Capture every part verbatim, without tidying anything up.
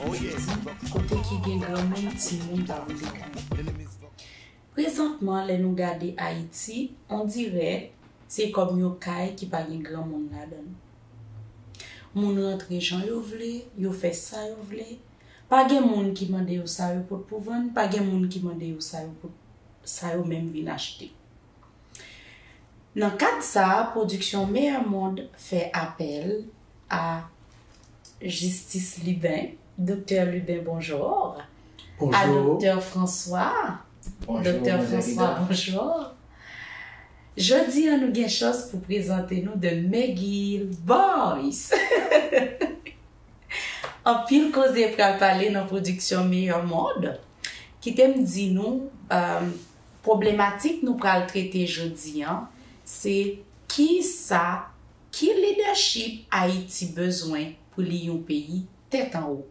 Kote ki gen granmoun, timoun pa vle granmoun. Prezantman, lè nou gade Ayiti, on dirè se kòm yon kay ki pa gen granmoun ladan l. Moun rantre jan yo vle, yo fè sa yo vle. Pa gen moun ki mande yo sa yo pot pou vann, pa gen moun ki mande yo sa yo pot, sa yo menm vin achte. Nan kad sa a, pwodiksyon Meilleur Monde fè apèl a Jistis Lubin. Doktè Lubin, bonjou. A Doktè François. Doktè François, bonjou. Jodi a, nou gen chans pou prezante nou The McGill Boys. Anpil koze pral pale nan pwodiksyon Meilleur Monde. Kite m di nou, um, pwoblematik nou pral trete jodi a, se ki sa, ki leadership Ayiti bezwen pou li yon peyi tèt anwo.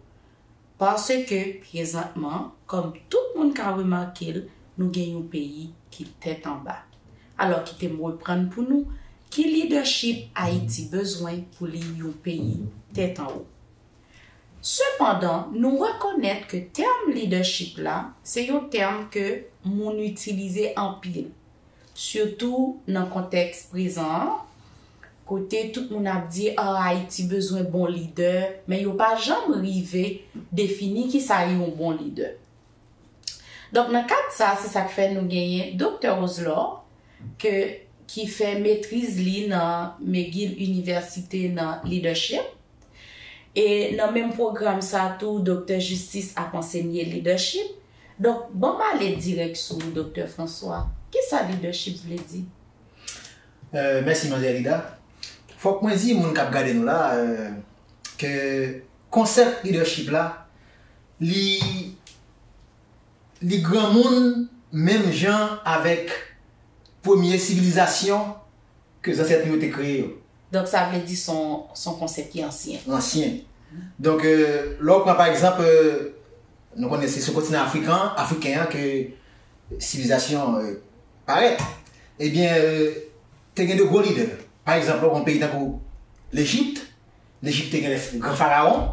Paske, prezantman, kòm tout moun ka remake l, nou gen yon peyi ki tèt anba. Alò, kite m reprann pou nou, ki leadership Ayiti bezwen pou li yon peyi tèt anwo. Sepandan, nou rekonèt ke tèm leadership la, se yon tèm ke moun itilize anpil, sitou nan kontèks prezan an, kote tout moun ap di, ah, Ayiti bezwen bon lidè, men yo pa janm rive defini ki sa yon bon lidè. Donk, nan kad sa, se sa k fè nou genyen Doktè Roselor, ke, ki fè metriz li nan McGill University nan leadership. E nan menm pwogram sa tou, Doktè Jistis ap ansenye leadership. Donk, ban m ale dirèk sou Doktè François. Ki sa leadership vle di? Euh, mèsi, Manzè Lida. Fòk mwen di moun k ap gade nou la, euh, ke konsèp leadership la, li, li granmoun menm jan avèk premye sivilizasyon ke zansèt nou yo te kreye yo. Donk, sa vle di se yon, se yon konsèp ki ansyen. Ansyen. Donk, euh, lè w pran, pa egzanp, euh, nou konnen se sou kontinan afrikan, afriken an ke sivilizasyon, euh, parèt. Ebyen, euh, te gen de gwo lidè. Pa egzanp, lè w pran peyi tankou Lejip, Lejip te gen de gran farawon.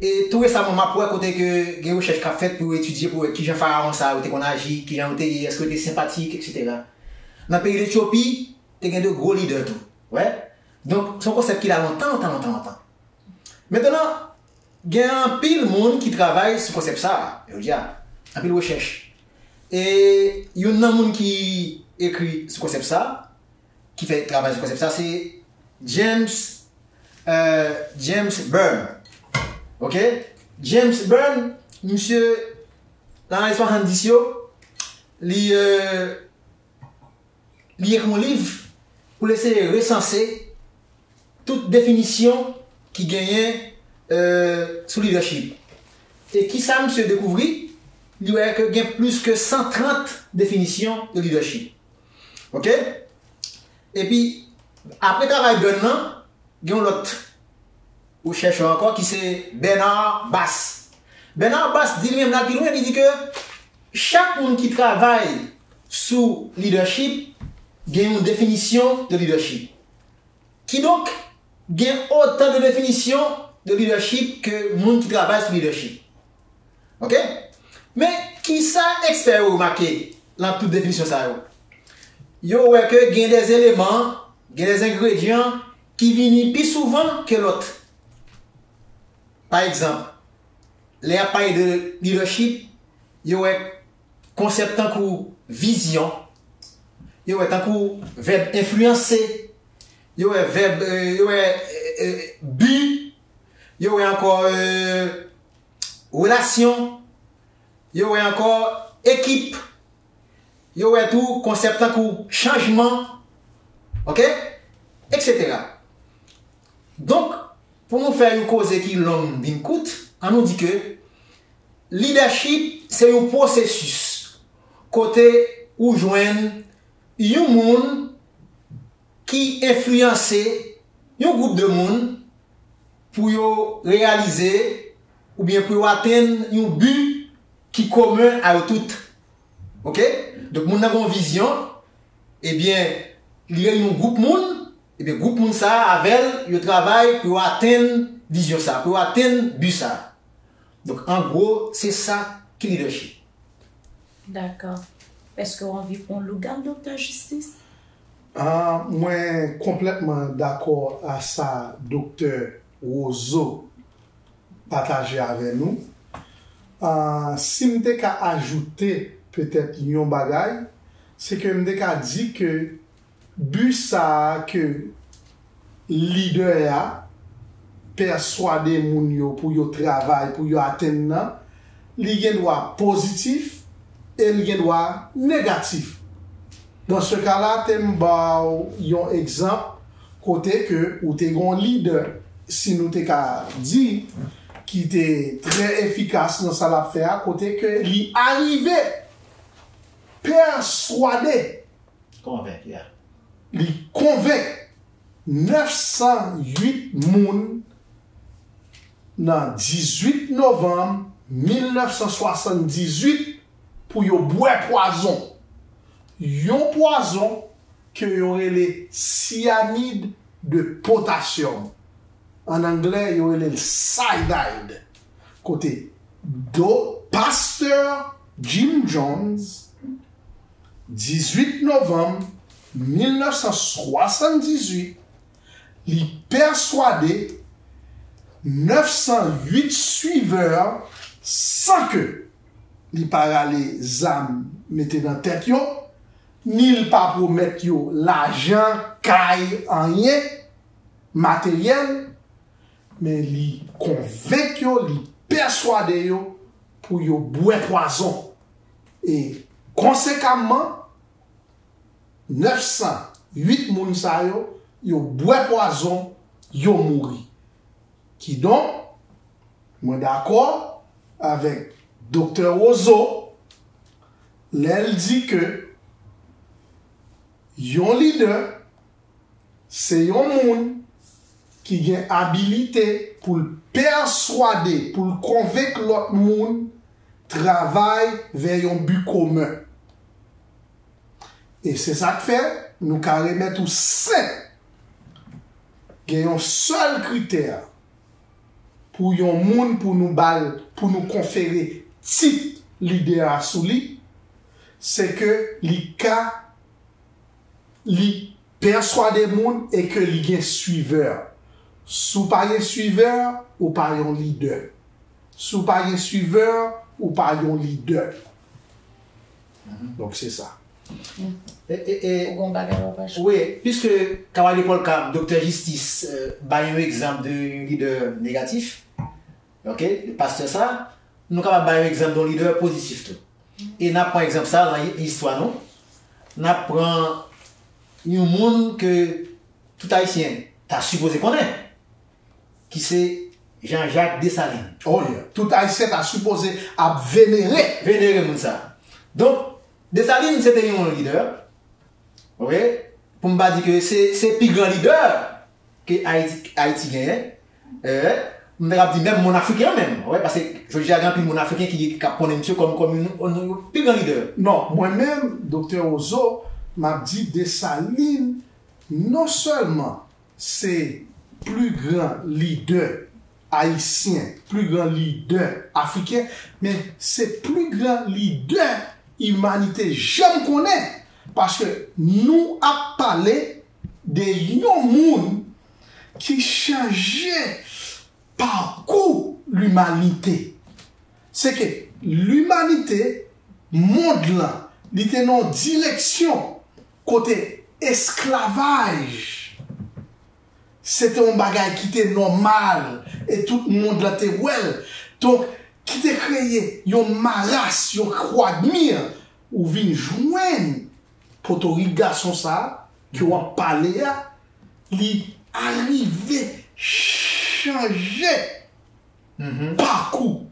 E tou resaman, m ap wè kote ke gen rechèch k ap fèt pou yo etidye, pou wè kijan farawon sa yo te konn aji, kijan yo te ye, èske yo te senpatik, etsetera. Nan peyi Letyopi, te gen de gwo lidè tou. Wè? Donk, se yon konsèp ki la lontan, lontan, lontan, lontan. Mentnan, gen anpil moun ki travay sou konsèp sa a, jodi a. Anpil rechèch. E youn nan moun ki ekri sou konsèp sa a, ki fè travay sou konsèp sa, se James, euh, James Byrne. Ok? James Byrne, misye, nan ane swasanndis yo, li, euh, li ekri yon liv pou l eseye resanse tout definisyon ki genyen, euh, sou leadership. E kisa misye dekouvri? Li wè ke gen plis ke san trant definisyon de leadership. Ok? Epi, apre travay Byrne nan, gen yon lòt rechèchè ankò ki se Bernard Bass. Bernard Bass di li menm, l al pi lwen, li di ke chak moun ki travay sou leadership gen yon definisyon de leadership. Kidonk, gen otan de definisyon de leadership ke moun ki travay sou leadership. Ok? Men, kisa ekspè yo remake nan tout definisyon sa yo? Yo wè ke gen de eleman, gen de engredyan ki vini pi souvan ke lòt. Pa egzanp, lè y ap pale de leadership, yo wè konsèp tankou vizyon, yo wè tankou vèb enfliyanse, yo wè vèb, euh, yo wè, euh, euh, bi, yo wè ankò, euh, relasyon, yo wè ankò ekip, yo wè tou konsèp tankou chanjman, ok, etsetera. Donk, pou nou fè yon koze ki long vin kout, an nou di ke lidèchip se yon pwosesis kote ou jwenn yon moun ki enfliyanse yon gwoup de moun pou yo reyalize oubyen pou yo atenn yon bi ki komen a yo tout. Ok? Donk, moun nan gen yon vizyon, ebyen, li reyini yon gwoup moun, ebyen, gwoup moun sa a, avè l, yo travay pou yo atenn vizyon sa a, pou yo atenn bi sa a. Donk, an gwo, se sa ki lidèchip. Dakò. Èske w anvi pran lougad, Doktè Jistis? Ah, mwen konplètman dakò a sa Doktè Roseau pataje avè nou. Ah, si m te ka ajoute petèt yon bagay, se ke m te ka di ke bi sa a ke lidè a pèswade moun yo pou yo travay, pou yo atenn nan, li gen dwa pozitif e li gen dwa negatif. Dans ce cas-là, te m ba w yon egzanp kote ke ou te gen yon lidè, si nou te ka di, ki te trè efikas nan sa l ap fè a, kote ke li arive pèswade, Konvenk, yeah. Li konvenk nèf san uit moun nan dizuit novanm mil nèf san swasanndizwit pou yo bwè pwazon. Yon pwazon ke yo rele cyanide de potassium. An anglè, yo rele l cyanide. Kote do Pastè Jim Jones, dizuit novanm mil nèf san swasanndizwit, li pèswade nèf san uit suivè san ke li pa rale zam mete nan tèt yo, ni l pa pwomèt yo lajan, kay, anyen, materyèl, men li konvenk yo, li pèswade yo pou yo bwè pwazon. E konsekamman, nèf san uit moun sa yo, yo bwè pwazon, yo mouri. Kidonk, mwen dakò avèk Doktè Roseau lè l di ke yon lidè se yon moun ki gen abilite pou l pèswade, pou l konvenk lòt moun travay vè yon bi komen. E se sa k fè nou ka remèt ou senp. Gen yon sèl kritè pou yon moun, pou nou ba l, pou nou konfere tit lidè a sou li, se ke li ka, li pèswade moun e ke li gen suivè. Si w pa gen suivè, ou pa yon lidè. Si w pa gen suivè, ou pa yon lidè. Donk, se sa. E, e, e, Ou gon bagay w ap ajoute? Wi, piske Cavalier Polka, Doktè Jistis, euh, bay yon egzanp de lidè negatif, ok, pastè sa, nou kapab bay yon egzanp de yon lidè pozitif tou. E n ap pran egzanp sa nan istwa nou. N ap pran yon moun ke tout Ayisyen ta sipoze konnen, ki se Jean-Jacques Dessalines. Oh yeah. Tout Ayisyen ta sipoze ap venere. Venere moun sa. Donk, Dessalines se te yon lidè, ok, pou m pa di ke se, se pi gran lidè ke Ayiti, Ayiti genyen. Eh, m ta kab di menm monn afriken an menm. Wè, paske jodi a gen anpil moun afriken ki, ki ap konnen misye kòm, kòm yon, yon, yon pi gran lidè. Non, mwen menm, Doktè Roseau, m ap di Dessalines, non sèlman se pli gran lidè ayisyen, pli gran lidè afriken, men se pli gran lidè imanite janm konnen. Paske nou ap pale de yon moun ki chanje pakou limanite. Se ke limanite, mond lan, li te nan yon direksyon kote esklavaj se te yon bagay ki te nòmal e tout mond lan te wè l. Donk, ki te kreye yon maras, yon kwagmir, ou vin jwenn potorik gason sa a ke w ap pale a, li arive chanje pakou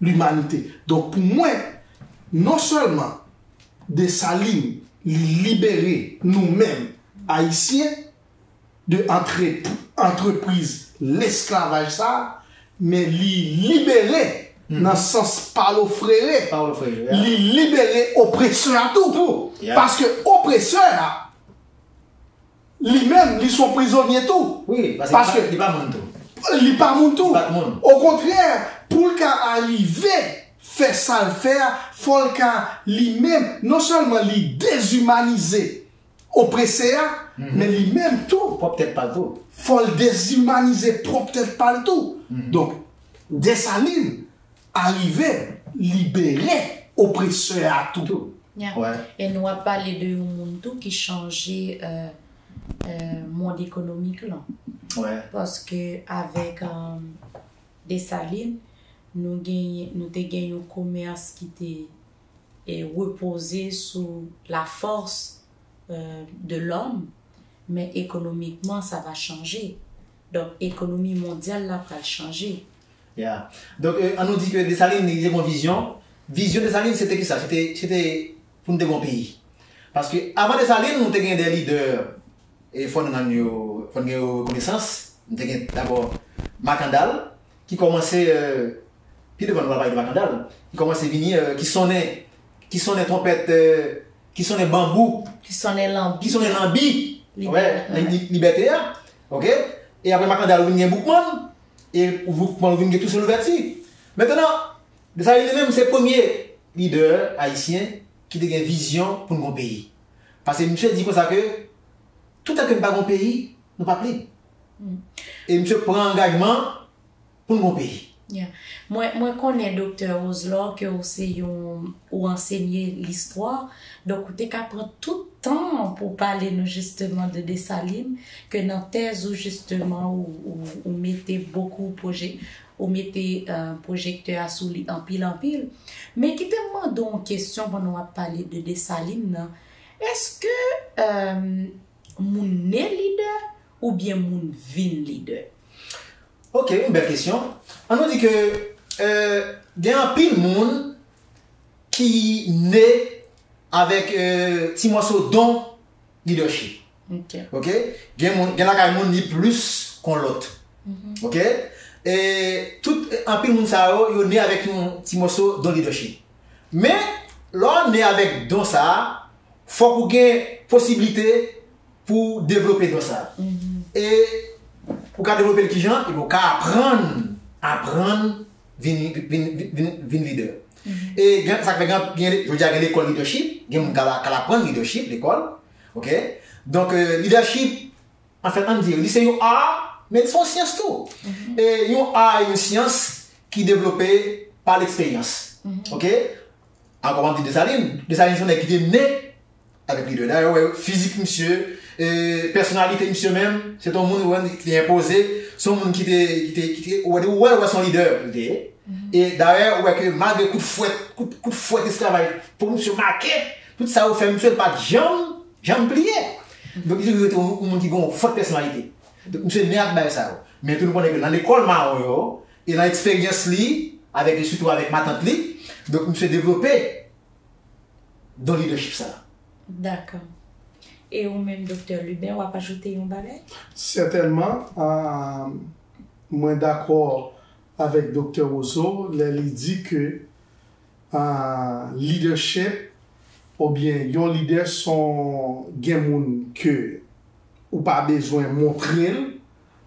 limanite. Donk, pou mwen, non sèlman Dessalines li libere nou menm Ayisyen de antre, antrepriz lesklavaj sa a, men li libere nan sans Paulo Freire. Paulo Freire, yeah. Li libere opresè a tou. Tou, yeah. Paske opresè a, li menm, li se yon prizonye tou. Wi, paske Paske li pa, li pa moun tou. Li pa moun tou. Li pa moun. Okontrè, pou ka arive fè sa l fè a, fò l ka li menm, non sèlman li dezimanize opresè a, men li menm tou, Pwòp tèt pa l tou. Fò l dezimanize pwòp tèt pa l tou. Donk, Desalin arive libere opresè a tou. Yeah. E nou ap pale de yon moun tou ki chanje euh, euh, mond ekonomik lan. Paske avèk euh, Desalin, nou genyen, nou te gen yon komès ki te e repoze sou la force euh, de l'homme, men ekonomikman sa va chanje. Donk ekonomi mondyal la pral chanje. Yeah. Donk euh, an nou di ke Desalin li te gen yon vizyon. Vizyon Desalin se te ki sa? Se te, se te pou n te gen yon peyi. Paske avan Desalin nou te gen de lidè e fò n rann yo, fò n gen yo rekonesans. Nou te gen dabò Makandal ki kòmanse euh, pi devan nou va pale de Makandal, ki kòmanse vini euh, ki sonnen ki sonnen twonpèt euh, ki sonnen banbou Ki sonnen lanbi. Ki sonnen lanbi Libè- li- libète a. Oke. E apre Makandal ou vin gen Boukman e ou Boukman ou vin gen Tousen Louvèti. Mentnan Desalin li menm se premye lidè ayisyen ki te gen vizyon pou n gon peyi. Paske misye di konsa ke toutan ke n pa gon peyi nou p ap libre. E misye pran angajman pou n gon peyi. Mwen, mwen konnen Doktè Roselor ke ou se yon ou ansenye listwa, donk ou te ka pran tout tan pou pale nou jisteman de Desalin, ke nan tèz ou jisteman ou, ou, ou mete bokou pwojè ou mete euh, pwojektè a sou li anpil anpil. Men kite m mande w yon kesyon pandan w ap pale de Desalin nan. Èske euh, moun ne lidè oubyen moun vin lidè? Ok, yon bèl kesyon. An nou di ke euh, gen anpil moun ki ne avèk euh, ti mòso don lidèchip. Ok. Gen moun, gen lakay moun li plis kon lòt. Ok. E tout anpil moun sa yo, yo ne avèk yon ti mòso don lidèchip. Men lè w ne avèk don sa a, fòk ou gen posiblite pou w devlope don sa a. E ou ka devlope l kijan? Epi ou ka aprann, aprann vin, vin, vin, vin, vin lidè. E gen, sa k fè gen, gen, jodi a gen lekòl lidèchip, gen moun k al, k al aprann lidèchip lekòl. Ok. Donk euh, lidèchip anfèt an di li se yon a, men se yon syans tou. E yon a e yon syans ki devlope pa leksperyans. Ok. Ankò m ap di Desalin, Desalin se yon nèg ki te ne avèk lidè. Dayè ou wè fizik misye, pèsonalite misye menm se te yon moun ou wè ki te enpoze, se yon moun ki te ki te ki te ou wè ou wè se yon lidè li te ye. E dayè ou wè ke malgre kout fwèt kout kout fwèt esklavaj pou misye make, tout sa yo fè misye li pa t janm janm pliye. Donk li toujou rete yon moun ki gen yon fòt pèsonalite. Donk misye ne ak bagay sa yo. Men tou nou konnen ke nan lekòl mawon yo e nan eksperyans li avèk sitou avèk matant li, donk misye devlope don lidèchip sa. Dakò. E ou menm Doktè Lubin, w ap ajoute yon bagay? Sètènman, euh, mwen dakò avèk Doktè Roseau lè li di ke uh, leadership oubyen yon lidè se yon gen moun ke ou pa bezwen montre l,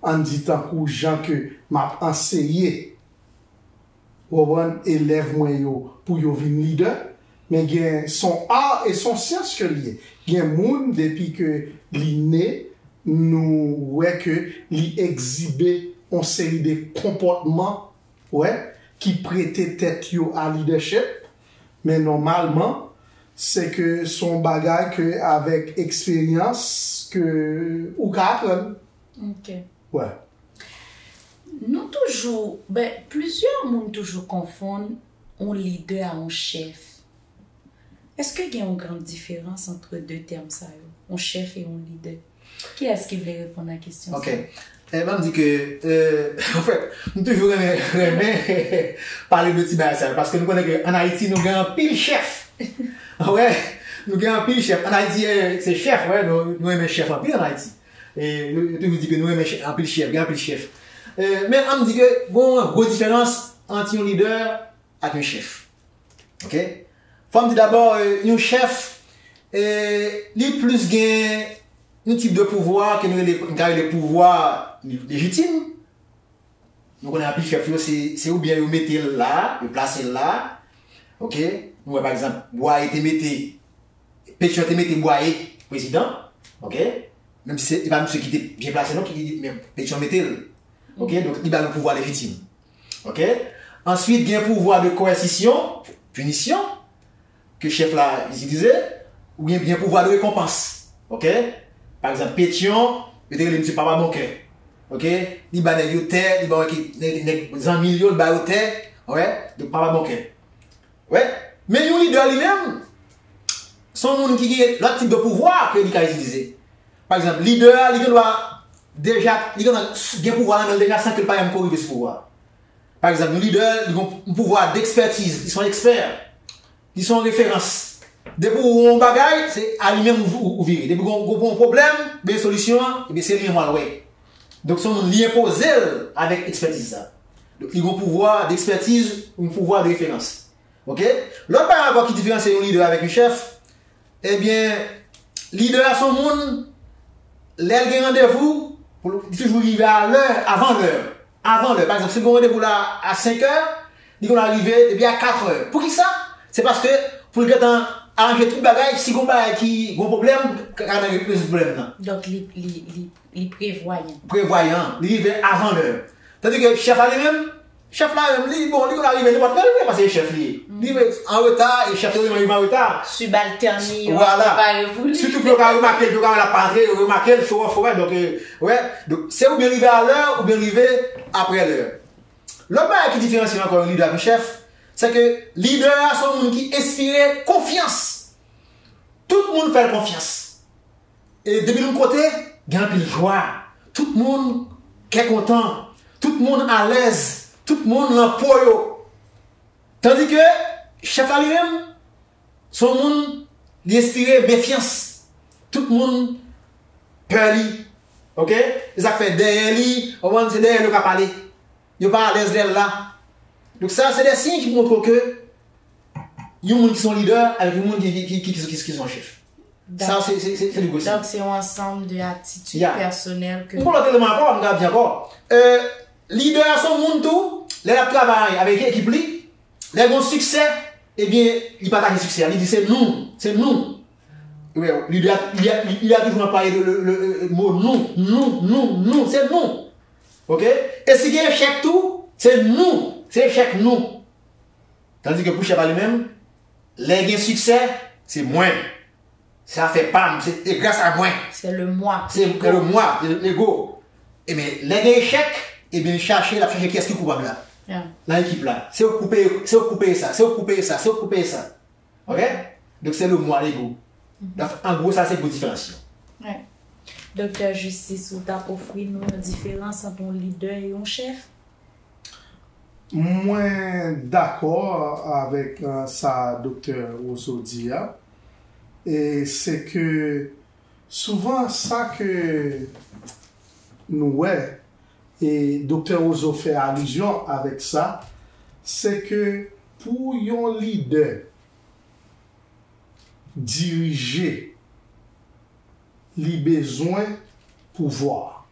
ann di tankou jan ke m ap anseye, ou konprann, elèv mwen yo pou yo vin lidè, men gen se yon a e se yon syans ke l ye. Gen moun depi ke li ne, nou wè ke li egzibe yon seri de konpòtman wè, ki prete tèt yo a lidèchip, men nòmalman se ke se yon bagay ke avèk eksperyans ke ou ka aprann. Ok. Wè. Nou toujou, ben, plizyè moun toujou konfonn yon lidè a yon chèf. Èske gen yon gran diferans ant de tèm sa yo, yon chèf e yon lidè? Kiyès ki vle reponn a kesyon sa? Ok. E ban m di ke, euh, anfèt, m toujou renmen, renmen pale de ti bagay sa yo, paske nou konnen ke ann Ayiti, nou gen anpil chèf. Wè, nou gen anpil chèf. Ann Ayiti, eh, se chèf, wè, nou, nou renmen chèf anpil ann Ayiti. E yo, yo toujou di ke nou renmen chèf, anpil chèf, gen anpil chèf. Eh, men an m di ke gen yon gwo diferans ant yon lidè ak yon chèf. Ok? Fò m di dabò, euh, yon chèf, euh, li plis gen yon tip de pouvwa ke nou rele, n ka rele pouvwa lejitim. Nou konnen anpil chèf yo, se, se oubyen yo mete l la, yo plase l la. Ok? Nou wè, pa egzanp, Bwaye te mete, Petyon te mete Bwaye prezidan. Ok? Menm si se, e pa misye ki te byen plase, non, ki, men Petyon mete l. Ok? Donk, li ba l yon pouvwa lejitim. Ok? Answit, gen pouvwa de kowèsisyon, pinisyon, ke chèf la itilize, oubyen gen pouvwa de rekonpans. Ok? Pa egzanp, Petyon, yo te rele misye Papa Bonkè. Ok? Li ba nèg yo tè, li ba nèg, nèg zanmi l yo, li ba yo tè. Ok? Donk, Papa Bonkè. Wè. Men yon lidè li menm, se yon moun ki gen lòt tip de pouvwa ke li ka itilize. Pa egzanp, lidè a, li gen dwa deja, li gen, gen pouvwa nan men l deja san ke l pa janm ko rive sou pouvwa. Pa egzanp, yon lidè, li gen yon pouvwa dekspètiz, li se yon ekspè. Li se yon referans. Depi w wè yon bagay, se a li menm ou, ou, ou vire. Depi w gen yon pwoblèm, gen solisyon an, ebyen se li menm w al wè. Donk, se yon moun li enpoze l avèk ekspètiz sa. Donk, li gen yon pouvwa dekspètiz, yon pouvwa de referans. Ok? Lòt bagay ankò ki diferansye yon lidè avèk yon chèf, ebyen, lidè a se yon moun, lè l gen randevou, pou l, li toujou rive a lè, avan lè. Avan lè. Pa egzanp, si l gen randevou la a senk è, li konn rive depi a kat è. Poukisa? Se paske pou l gentan aranje tout bagay, si gen bagay ki gen pwoblèm, ka, ka rezoud pwoblèm nan. Donk, li, li, li, li prevwayan. Prevwayan, li rive avan lè. Tandike chèf la li menm, chèf la menm, li, bon, li konn rive nenpòt lè, li vle paske se chèf li ye. Li rive an reta, e chèf yo menm rive an reta. Sibaltèn li yo ap prepare pou li. Sitou pou yo ka remake l, pou yo ka wè l ap antre, yo remake l, show off, wè, donk, e, wè. Donk, se oubyen rive a lè, oubyen rive apre lè. Lòt bagay ki diferansye ankò yon lidè ak yon chèf, se ke lidè a se yon moun ki enspire konfyans. Tout moun fè l konfyans. E depi l yon kote, gen anpil jwa. Tout moun kè kontan. Tout moun alèz. Tout moun nan po yo. Tandike chèf la li menm, se yon moun, li enspire mefyans. Tout moun pè li. Ok? Se sa k fè dèyè li, w konprann, se dèyè li yo ka pale. Yo pa alèz lè l la. Donk sa, se de siy ki montre w ke yon moun ki se yon lidè avèk yon moun ki, ki, ki, ki, ki, ki, ki se yon chèf. Sa, se, se, se, se li gwo siy. Donk, se yon ansanm de atitid pèsonèl ke... M gen lòt eleman ankò, m ka di ankò. Euh, lidè a se yon moun tou, lè l ap travay avèk ekip li, lè gen yon siksè, ebyen, li pataje siksè a. Li di se nou, se nou. Wi, lidè a, li a, li a toujou anplwaye le, le, le, le mo nou, nou, nou, nou, se nou. Ok? E si gen echèk tou, se nou, se echèk nou. Tandike pou chèf la li menm, lè gen siksè, se mwen. Se afè pa m, se, se gras a mwen. Se le moi. Se le moi, se l'ego. Ebyen, lè gen echèk, ebyen, li chache, l ap chache kiyès ki koupab la. Nan ekip la. Se ou k pou peye, se ou k pou peye sa, se ou k pou peye sa, se ou k pou peye sa. Ok? Donk, se le moi, l'ego. Donk, an gwo, sa se gwo diferans yo. Doktè Justice, ou t ap ofri nou yon diferans ant yon lidè e yon chèf? Mwen dakò avèk, euh, sa Doktè Roseau di a. E se ke souvan sa ke nou wè, e Doktè Roseau fè alizyon avèk sa, se ke pou yon lidè dirije, li bezwen pouvwa.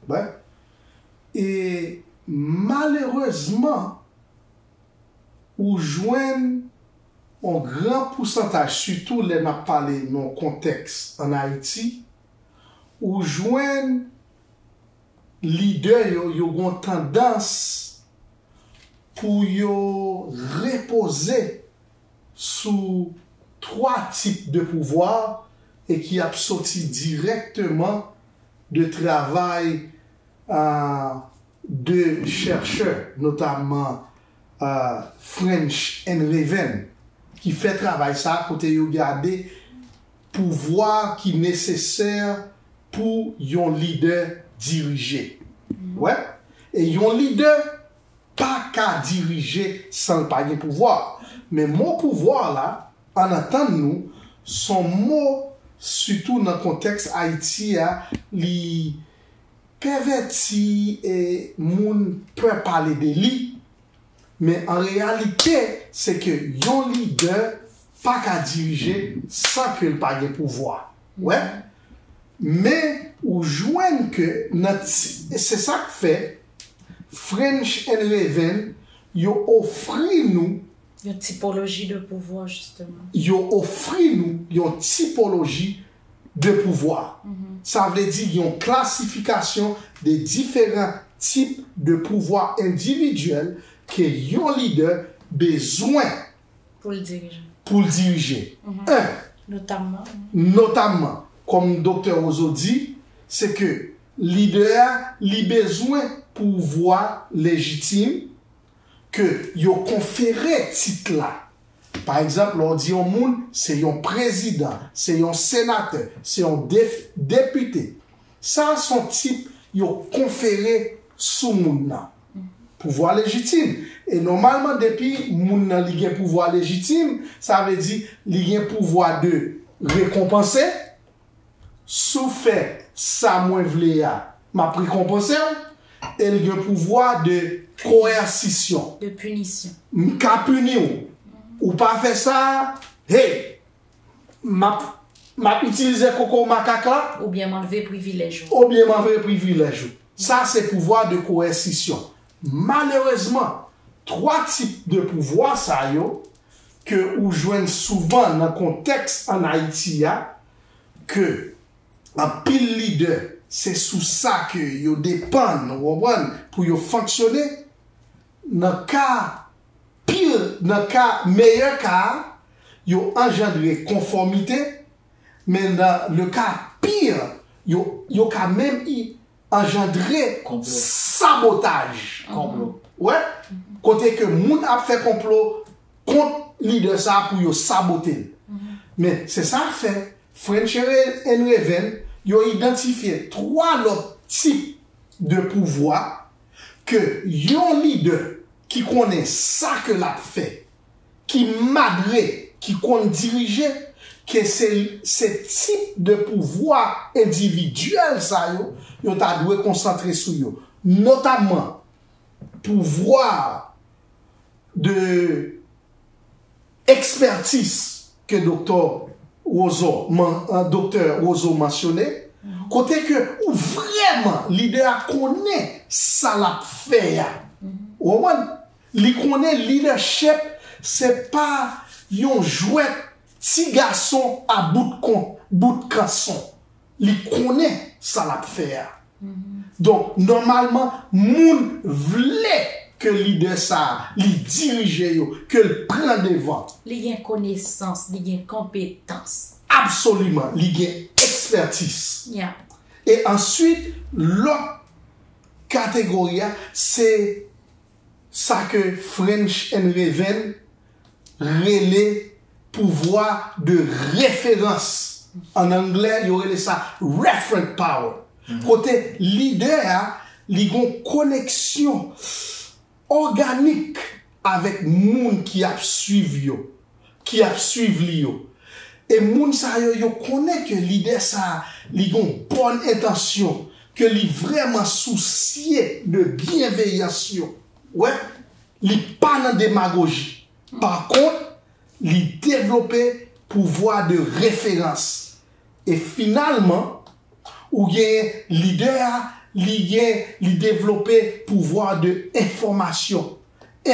Wè. E malerezman, ou jwenn yon gran pousantaj, sitou lè n ap pale nan yon kontèks ann Ayiti, ou jwenn lidè yo, yo gen tandans pou yo repoze sou twa tip de pouvwa e ki ap soti dirèkteman de travay, euh, de chèchè, notamman, euh, French and Raven, ki fè travay sa a kote yo gade pouvwa ki nesesè pou yon lidè dirije. Wè, e yon lidè pa ka dirije san l pa gen pouvwa. Men mo pouvwa la, ann antann nou, s on mo, sitou nan kontèks Ayiti a, li pèvèti e moun pè pale de li. Men an reyalite, se ke yon lidè pa ka dirije san ke l pa gen pouvwa. Wè? Men ou jwenn ke nan ti, se sa k fè, French and Raven, yo ofri nou Yon tipoloji de pouvwa, jisteman. Yo ofri nou yon tipoloji de pouvwa. Sa vle di yon klasifikasyon de diferan tip de pouvwa endividyèl ke yon lidè bezwen Pou l dirije. pou l dirije. En, Notamman. notamman, kòm Doktè Roseau di, se ke lidè a, li bezwen pouvwa lejitim ke yo konfere tit la. Pa egzanp, lè w di yon moun, se yon prezidan, se yon senatè, se yon def- depite. Sa a se yon tit yo konfere sou moun nan. Pouvwa lejitim. E nòmalman, depi moun nan li gen pouvwa lejitim, sa vle di li gen pouvwa de rekonpanse. Si w fè sa mwen vle a, m ap rekonpanse w. E l gen pouvwa de koèsisyon. De pinisyon. M ka pini w. Ou pa fè sa, hey, m ap, m ap itilize koko makak la, Oubyen m anlve privilèj ou. oubyen m anlve privilèj ou. Sa se pouvwa de koèsisyon. Malerezman, twa tip de pouvwa sa yo ke ou jwenn souvan nan kontèks ann Ayiti a, ke anpil lidè, se sou sa ke yo depann, ou konprann, pou yo fonksyone. Nan ka pi, nan ka meyè ka a, yo anjandre konfòmite, men nan le ka pi, yo, yo ka menm i- anjandre Konplo. Sabotaj. Konplo. Wè, kote ke moun ap fè konplo kont lidè sa a pou yo sabote l. Men se sa k fè French and Raven, yo idantifye twa lòt tip de pouvwa ke yon lidè ki konnen sa ke l ap fè, ki madre, ki konn dirije, ke se, se tip de pouvwa endividyèl sa yo, yo ta dwe konsantre sou yo. Notamman, pouvwa de ekspertiz ke Doktè Roseau, man, eh, Doktè Roseau mansyone, kote ke ou vrèman, lidè a konnen sa l ap fè a. Ou konprann? Li konnen leadership se pa yon jwèt ti gason a bout kon, bout kanson. Li konnen sa l ap fè a. Donk, nòmalman, moun vle ke lidè sa a, li dirije yo, ke l pran devan. Li gen konesans, li gen konpetans. Absoliman, li gen ekspertiz. Yeah. E answit, lòt kategori a, se sa ke French and Raven rele pouvwa de referans. An anglè, yo rele sa referent power. Kote lidè a, li gon koneksyon òganik avèk moun ki ap swiv yo, ki ap swiv li yo. E moun sa yo, yo konnen ke lidè sa a, li gon bòn entansyon, ke li vrèman sousye de byenveyans yo. Wè, li pa nan demagoji. Pa kont, li devlope pouvwa de referans. E finalman, ou genyen lidè a, li gen, li devlope pouvwa de enfòmasyon,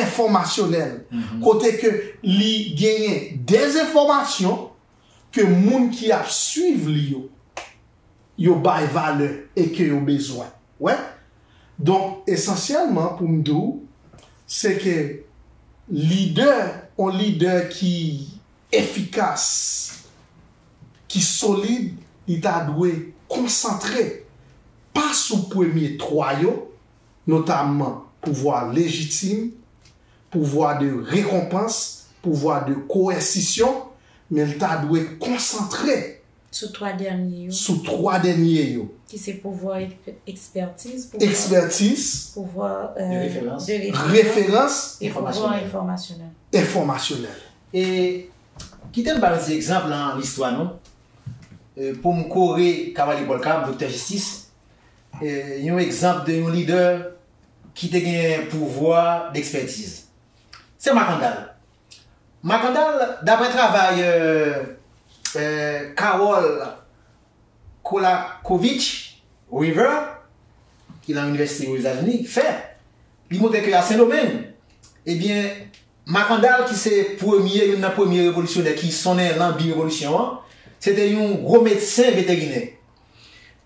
enfòmasyonèl. Kote ke li genyen dezenfòmasyon ke moun ki ap swiv li yo, yo bay valè e ke yo bezwen. Wè? Donk, esansyèlman, pou m di w, se ke lidè, yon lidè ki efikas, ki solid, li ta dwe konsantre pa sou premye twa yo, notamman pouvwa lejitim, pouvwa de rekonpans, pouvwa de koèsisyon, men l ta dwe konsantre Sou twa dènye yo. sou twa dènye yo. Ki se pouvwa eksp- ekspertiz, pouvwa, Ekspertiz, pouvwa euh, De referans. de referans referans, e pouvwa Enfòmasyonèl. enfòmasyonèl. Enfòmasyonèl. E kite m ba nou ti egzanp nan listwa nou. Euh, pou m kore Kavalier Paul Cabe, Doktè Jistis, euh, yon egzanp de yon lidè ki te gen pouvwa dekspètiz. Se Makandal. Makandal, daprè travay euh, euh, Carol Kolakovich Weaver, ki nan Inivèsite Ozetazini, fè, Li montre ke a Sendomeng, ebyen, Makandal, ki se premye, youn nan premye revolisyonè ki sonnen lanbi revolisyon an, se te yon gwo medsen veterinè.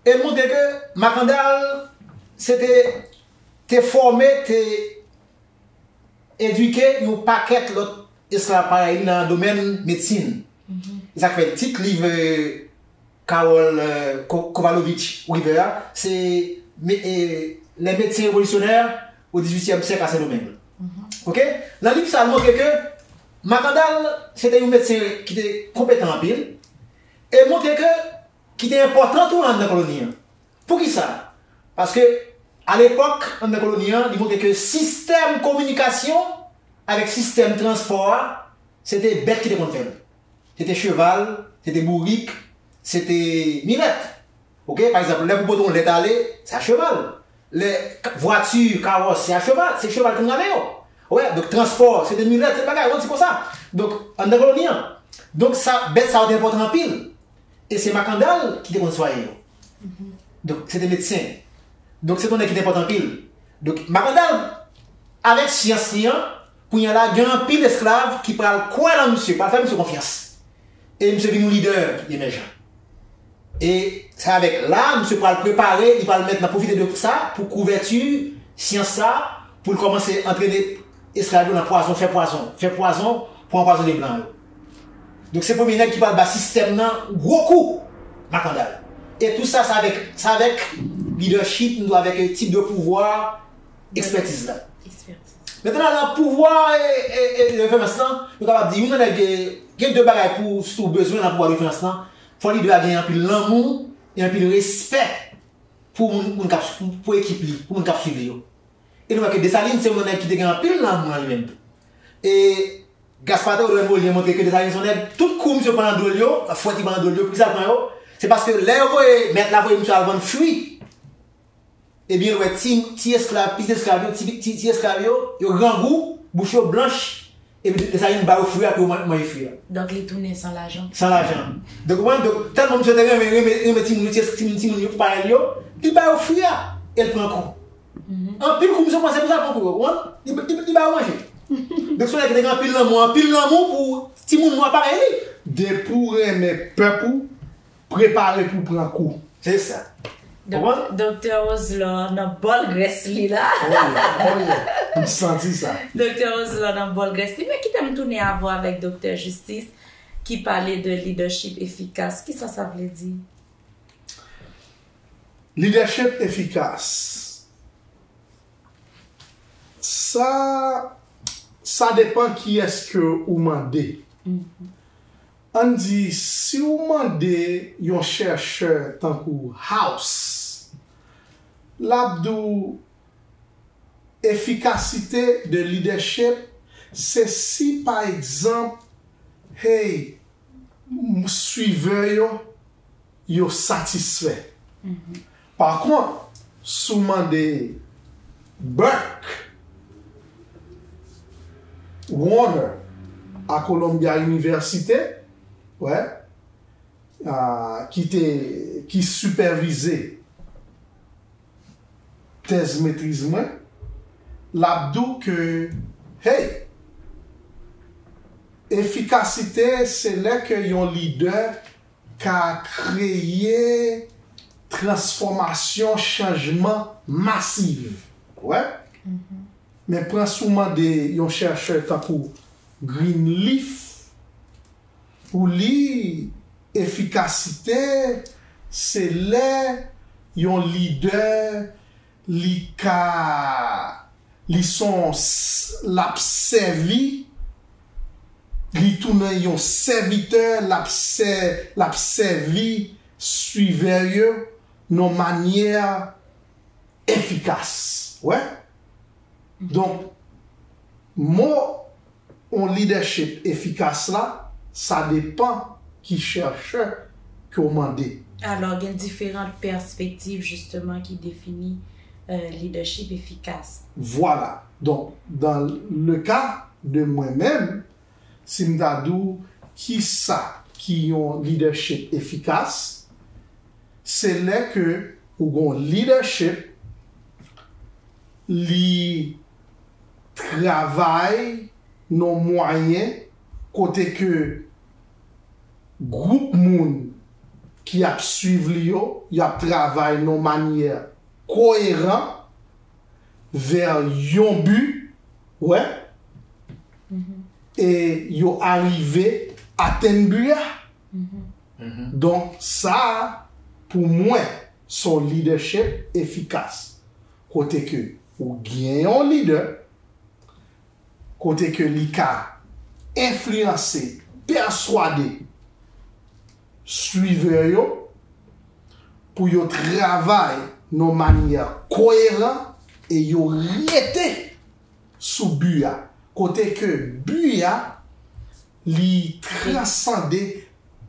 E l montre ke Makandal, se te, te fòme, te edike yon pakèt lòt esklav parèy li nan domèn medsin. E sa k fè tit liv, euh, Carol, euh, Ko-, Kovalovich Weaver a, se me-, eh, Les médecins révolutionnaires au dix-huitième siècle à Saint-Domingue. Oke? Nan liv sa, l montre ke Makandal se te yon medsen ki te konpetan anpil, e l montre ke ki te enpòtan tou anndan koloni an. Poukisa? Paske, alepòk, anndan koloni an, li montre ke sistèm kominikasyon avèk sistèm transpò a, se te bèt ki te konn fè l. Se te cheval, se te bourik, se te milèt. Oke? Pa egzanp, lè pou pote yon lèt ale, se a cheval. Lè k-, vwati, kawòs, se a cheval, se cheval ki konn rale yo. Wè, donk transpò, se te milèt, se te bagay, ou konn, se konsa. Donk, anndan koloni an. Donk, sa, bèt sa yo te enpòtan anpil. E se Makandal ki te konn swaye yo. Donk, se te medsen. Donk, se te yon nèg ki te enpòtan anpil. Donk, Makandal, avèk syans li an, kounye a la, gen anpil esklav ki pral kwè nan misye, pral fè misye konfyans. E misye vin yon lidè ki emèjan. E se avèk la, misye pral prepare, li pral mèt nan pwofite de sa pou kouvèti syans sa, pou l kòmanse antrene esklav yo nan pwazon, fè pwazon, fè pwazon pou anpwazone blan yo. Donk, se premye nèg ki pral ba sistèm nan gwo kou, Makandal. E tou sa, se avèk, se avèk lidèchip, nou avèk tip de pouvwa, ekspètiz la. Mentnan, nan pouvwa e, e, e referans lan, nou kapab di, youn nan nèg, gen de bagay pou, si w bezwen nan pouvwa de referans lan, fò lidè a gen anpil lanmou e anpil respè pou moun, moun k ap, pou ekip li, pou moun k ap swiv li yo. E nou wè ke Desalin se yon nèg ki te gen anpil lanmou nan li menm tou. E Gaspard Théodore Molien montre ke Desalin se yon nèg, tout kou misye pran nan do l yo, fwèt li pran nan do l yo, poukisa l pran yo? Se paske lè yo voye, mèt la voye misye al vann fwi, ebyen, l wè ti, ti esklav, pitit esklav yo, ti, ti, ti esklav yo, yo grangou, bouch yo blanch, epi Desalin ba yo fwi a pou yo man-, manje fwi a. Donk, li tounen san lajan. San lajan. Donk, ou konprann? Donk, tèlman misye te renmen, renmen, renmen timoun yo, ti, timoun, timoun yo, parèy li yo, li ba yo fwi a, e l pran kou. Anpil kou misye pran, se pou sa l pran kou yo, ou konprann? Li, li, li ba yo manje. Donk, se yon nèg ki te gen anpil lanmou, anpil lanmou pou timoun nwa parèy li. Depi w renmen pèp ou, prepare pou w pran kou. Se sa. Ou konprann? Doktè Roselor nan bòl grès li la. Oh yeah, oh yeah. M santi sa. Doktè Roselor nan bòl grès li. Men kite m tounen avè w avèk Doktè Justice, ki pale de lidèchip efikas. Kisa sa vle di? Lidèchip efikas. Sa, sa depann kiyès ke ou mande. Ann di, si w mande yon chèchè tankou House, l ap di w efikasite de lidèchip, se si, pa egzanp, hey, m-, swivè yo, yo satisfè. Pa kont, si w mande Burke Warner a Columbia University, wè, a, ki te, ki sipèvize tèz metriz mwen, l ap di w ke, hey, efikasite, se lè ke yon lidè ka kreye transfòmasyon, chanjman masiv. Wè? Men pran si w mande yon chèchè tankou Greenleaf, pou li, efikasite, se lè yon lidè, li ka, li son s-, l ap sèvi, li tounen yon sèvitè, l ap sè-, l ap sèvi swivè yo nan yon manyè efikas. Wè? Donk, mo yon lidèchip efikas la, sa depann ki chèchè ke w mande. Alò, gen diferan pèspektiv, jisteman, ki defini, euh, lidèchip efikas. Vwala. Donk, dans le cas de mwen menm, si m ta di w kisa ki yon lidèchip efikas, se lè ke ou gon lidèchip, li travay nan mwayen kote ke gwoup moun ki ap swiv li yo, y ap travay nan manyè koyeran vè yon bi, wè, e yo arive atenn bi a. Donk, sa a, pou mwen, se yon leadership efikas. Kote ke ou gen yon lidè, kote ke li ka enfliyanse, pèswade swiv yo pou yo travay nan manyè koyeran e yo rete sou bi a. Kote ke bi a, li transande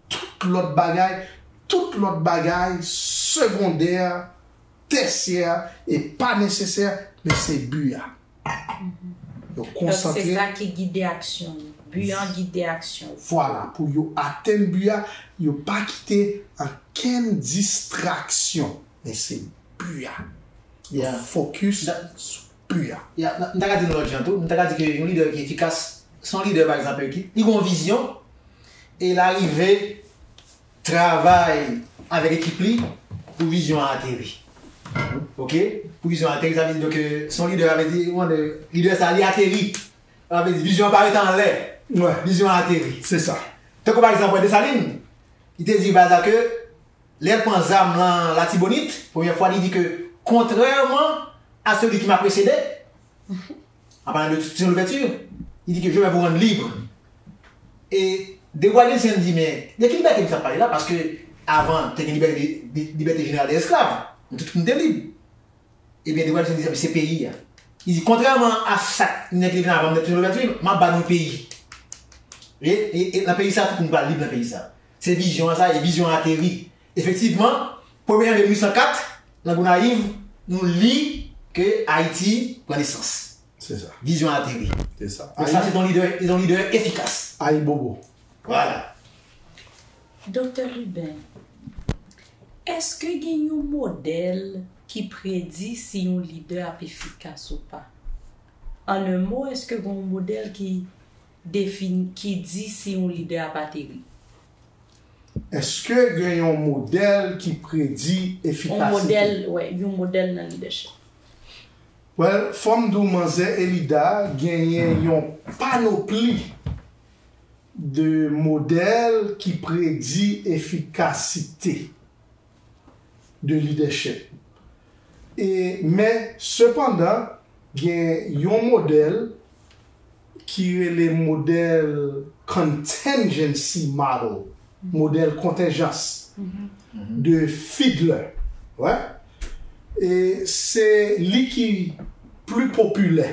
tout lòt bagay, tout lòt bagay segondè, tèsyè e pa nesesè, men se bi a. Yo konsantre. Donk, se sa ki gide aksyon yo. Bi an gide aksyon yo. Vwala, pou yo atenn bi a, yo pa kite ankenn distraksyon. Men se bi a. Yo fokis sou bi a. Ya, m ta ka di yon lòt jan tou. M ta ka di ke yon lidè ki efikas, se yon lidè, pa egzanp, ki, li gen yon vizyon e l arive travay avèk ekip li pou vizyon an ateri. Ok? Pou vizyon an ateri, sa vle di, donk, euh, se yon lidè, sa vle di, lidè sa, li ateri. Sa vle di, vizyon an pa rete anlè. Vizyon an ateri. Se sa. Tankou, pa egzanp, Desalin, li te di baz la ke lè l pran zam lan Latibonit, premyè fwa, li di ke, kontrèman a seli ki m a presede, an palan de Tyon Louvèti, li di ke je vais vous rendre libre. E Debwa Wilson di, men de ki libète misye ap pale la? Paske avan, te gen libète, libète jeneral de esklav. Nou tout moun te lib. Ebyen, Debwa Wilson di, se peyi a. Li di, kontrèman a sa nèg ki te vin avan m, nèg Tyon Louvèti, m ap ba nou peyi. E, e, e nan peyi sa, tout moun pral lib nan peyi sa. Se vizyon an sa, e vizyon an ateri. Efektivman, premye janvye mil uit san kat, nan Gonayiv, nou li ke Ayiti pran nesans. Se sa. Vizyon an ateri. Se sa. E sa, se yon lidè, se yon lidè efikas. Ayibobo. Vwala. Doktè Lubin, èske gen yon modèl ki predi si yon lidè ap efikas ou pa? An en mo, èske gen yon modèl ki defini, ki di si yon lidè ap ateri? Èske gen yon modèl ki predi efikasite? Yon modèl, wè, yon modèl nan lidèchip. Well, fò m di w, manzè Elida genyen yon panopli de modèl ki predi efikasite de lidèchip. E, men, sepandan, gen yon modèl ki rele modèl contingency model, modèl kontenjans de Fiedler. Wè? E se li ki pli popilè.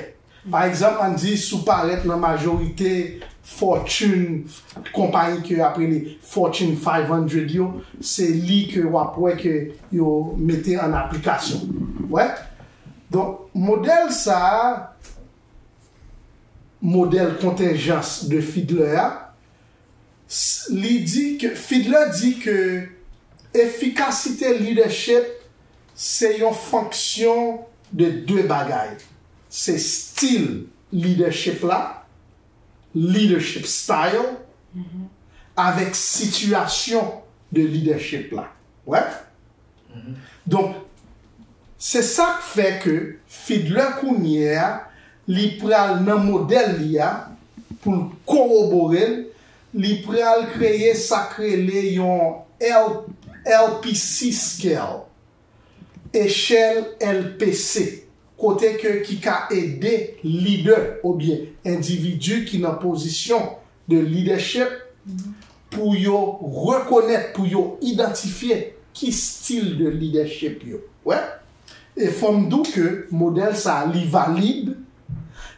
Pa egzanp, ann di, si w parèt nan majorite Fortune, konpayi ke y ap rele Fortune five hundred yo, se li ke w ap wè ke yo mete an aplikasyon. Wè? Donk, modèl sa a, modèl kontenjans de Fiedler a, s-, li di ke, Fiedler di ke efikasite lidèchip se yon fonksyon de de bagay. Se stil lidèchip la, leadership style, avèk sitiyasyon de lidèchip la. Wè? Donk, se sa k fè ke Fiedler kounye a, li pral nan modèl li a, pou l kowobore l, li pral kreye sa k rele yon L-, L P C scale, echèl L P C, kote ke ki ka ede lidè oubyen endividi ki nan pozisyon de lidèchip pou yo rekonèt, pou yo idantifye ki stil de lidèchip yo. Wè? E fò m di w ke modèl sa a, li valid.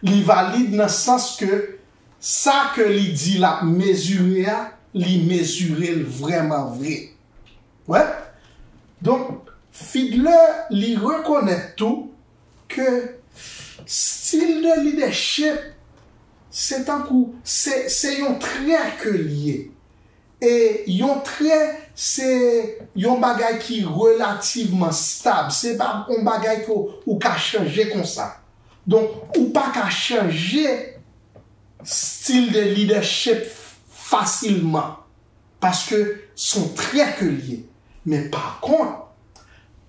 Li valid nan sans ke sa ke li di l ap mezire a, li mezire l vrèman vre. Wè? Donk, Fiedler, li rekonèt tou ke stil de lidèchip, se tankou, se, se yon trè ke l ye. E yon trè, se yon bagay ki relativman stab. Se pa yon bagay ke w, ou ka chanje konsa. Donk, ou pa ka chanje stil de leadership fasilman, paske se yon trè ke l ye. Men pa kont,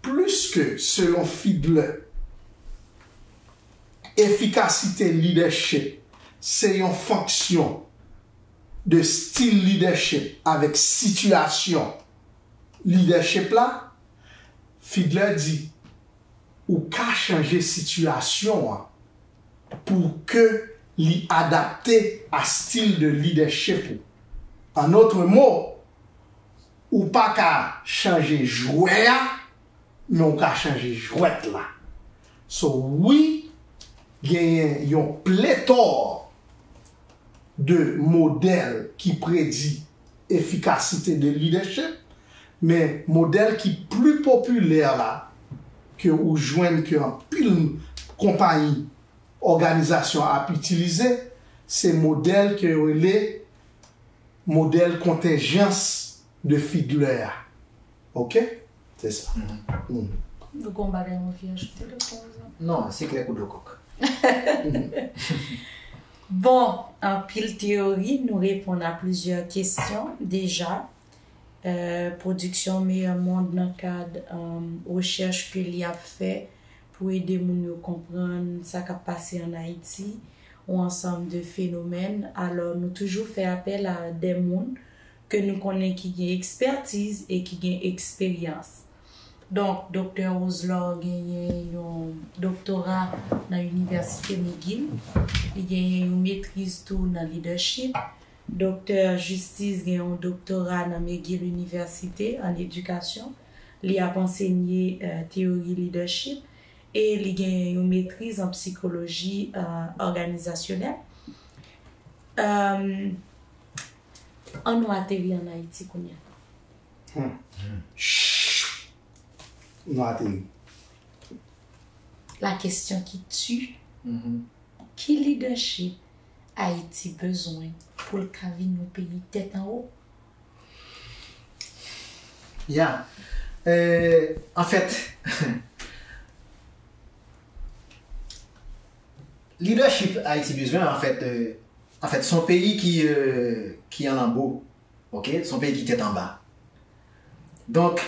plis ke selon Fiedler, efikasite leadership se yon fonksyon de stil leadership avèk sitiyasyon leadership la, Fiedler di ou ka chanje sitiyasyon an pou ke li adapte a stil de leadership ou. An dòt mo, ou pa ka chanje jwè a, men ou ka chanje jwèt la. So, wi, genyen yon pletò de modèl ki predi efikasite de leadership, men modèl ki pli popilè la, ke ou jwenn ke anpil konpayi, òganizasyon ap itilize, se modèl ke yo rele modèl kontenjans de Fiedler a. Oke? Se sa. Ou gon bagay ou anvi ajoute, Doktè Rosa? Non, se klè kou dlo kòk. Bon, anpil teyori, nou reponn a plizyè kesyon deja. Pwodiksyon Meyè Mond nan kad rechèch ke li ap fè pou ede moun yo konprann sa k ap pase ann Ayiti, yon ansanm de fenomèn. Alò, nou toujou fè apèl a de moun ke nou konnen ki gen ekspètiz e ki gen eksperyans. Donk, Doktè Roselor genyen yon doktora nan Inivèsite McGill. Li genyen yon metriz tou nan lidèchip. Doktè Justice gen yon doktora nan McGill University an edikasyon. Li ap ansenye teyori lidèchip e li gen yon metriz an psikoloji òganizasyonèl. Ann nou ateri ann Ayiti kounye a. Nou ateri. La question qui tue. Ki lidèchip Ayiti bezwen pou l ka vin yon peyi tèt anwo? Ya. Euh, anfèt, lidèchip Ayiti bezwen, anfèt, euh, anfèt, se yon peyi ki, euh, ki an lanbo. Oke? Se yon peyi ki tèt anba. Donk,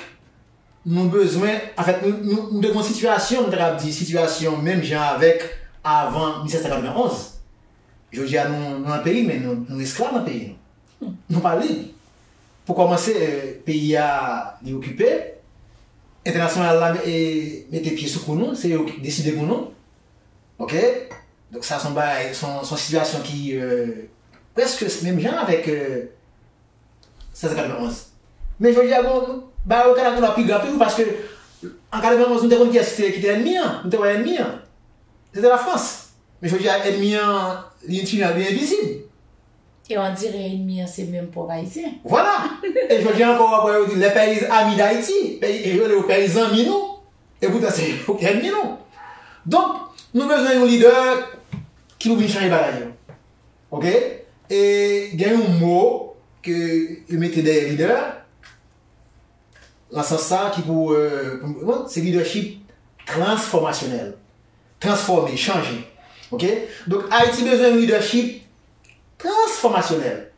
nou bezwen, anfèt, nou, nou, nou te gen yon sitiyasyon, nou ta kab di, sitiyasyon menm jan avèk avan mil sèt san katrevenn onz. Jodi a, nou, nou nan peyi, men nou, nou esklav nan peyi nou. Nou pa lib. Pou kòmanse, peyi a, li okipe. Entènasyonal la mete pye sou kou nou, se yo ki deside pou nou. Oke? Donk sa se yon bagay, se yon sitiyasyon ki prèske menm jan avèk sèz katrevenn onz. Men jodi a, bon, bagay yo ka la pi grav toujou paske an katrevenn onz nou te konn kiyès ki te ènmi an, nou te wè ènmi an. Se te Lafrans. Men jodi a, ènmi an, li envizib. E on dirait ènmi an se menm pèp ayisyen. Vwala. E jodi a ankò w ap wè yo di les pays amis d'Haïti. E yo rele yo peyi zanmi nou. E poutan se yo ki ènmi nou. Donk, nou bezwen yon lidè ki pou vin chanje bagay yo. Oke? E gen yon mo ke yo mete dèyè lidè. Nan sans sa ki pou, euh, pou se lidèchip transfòmasyonèl. Transfòme, chanje. Oke? Donk Ayiti bezwen yon lidèchip transfòmasyonèl.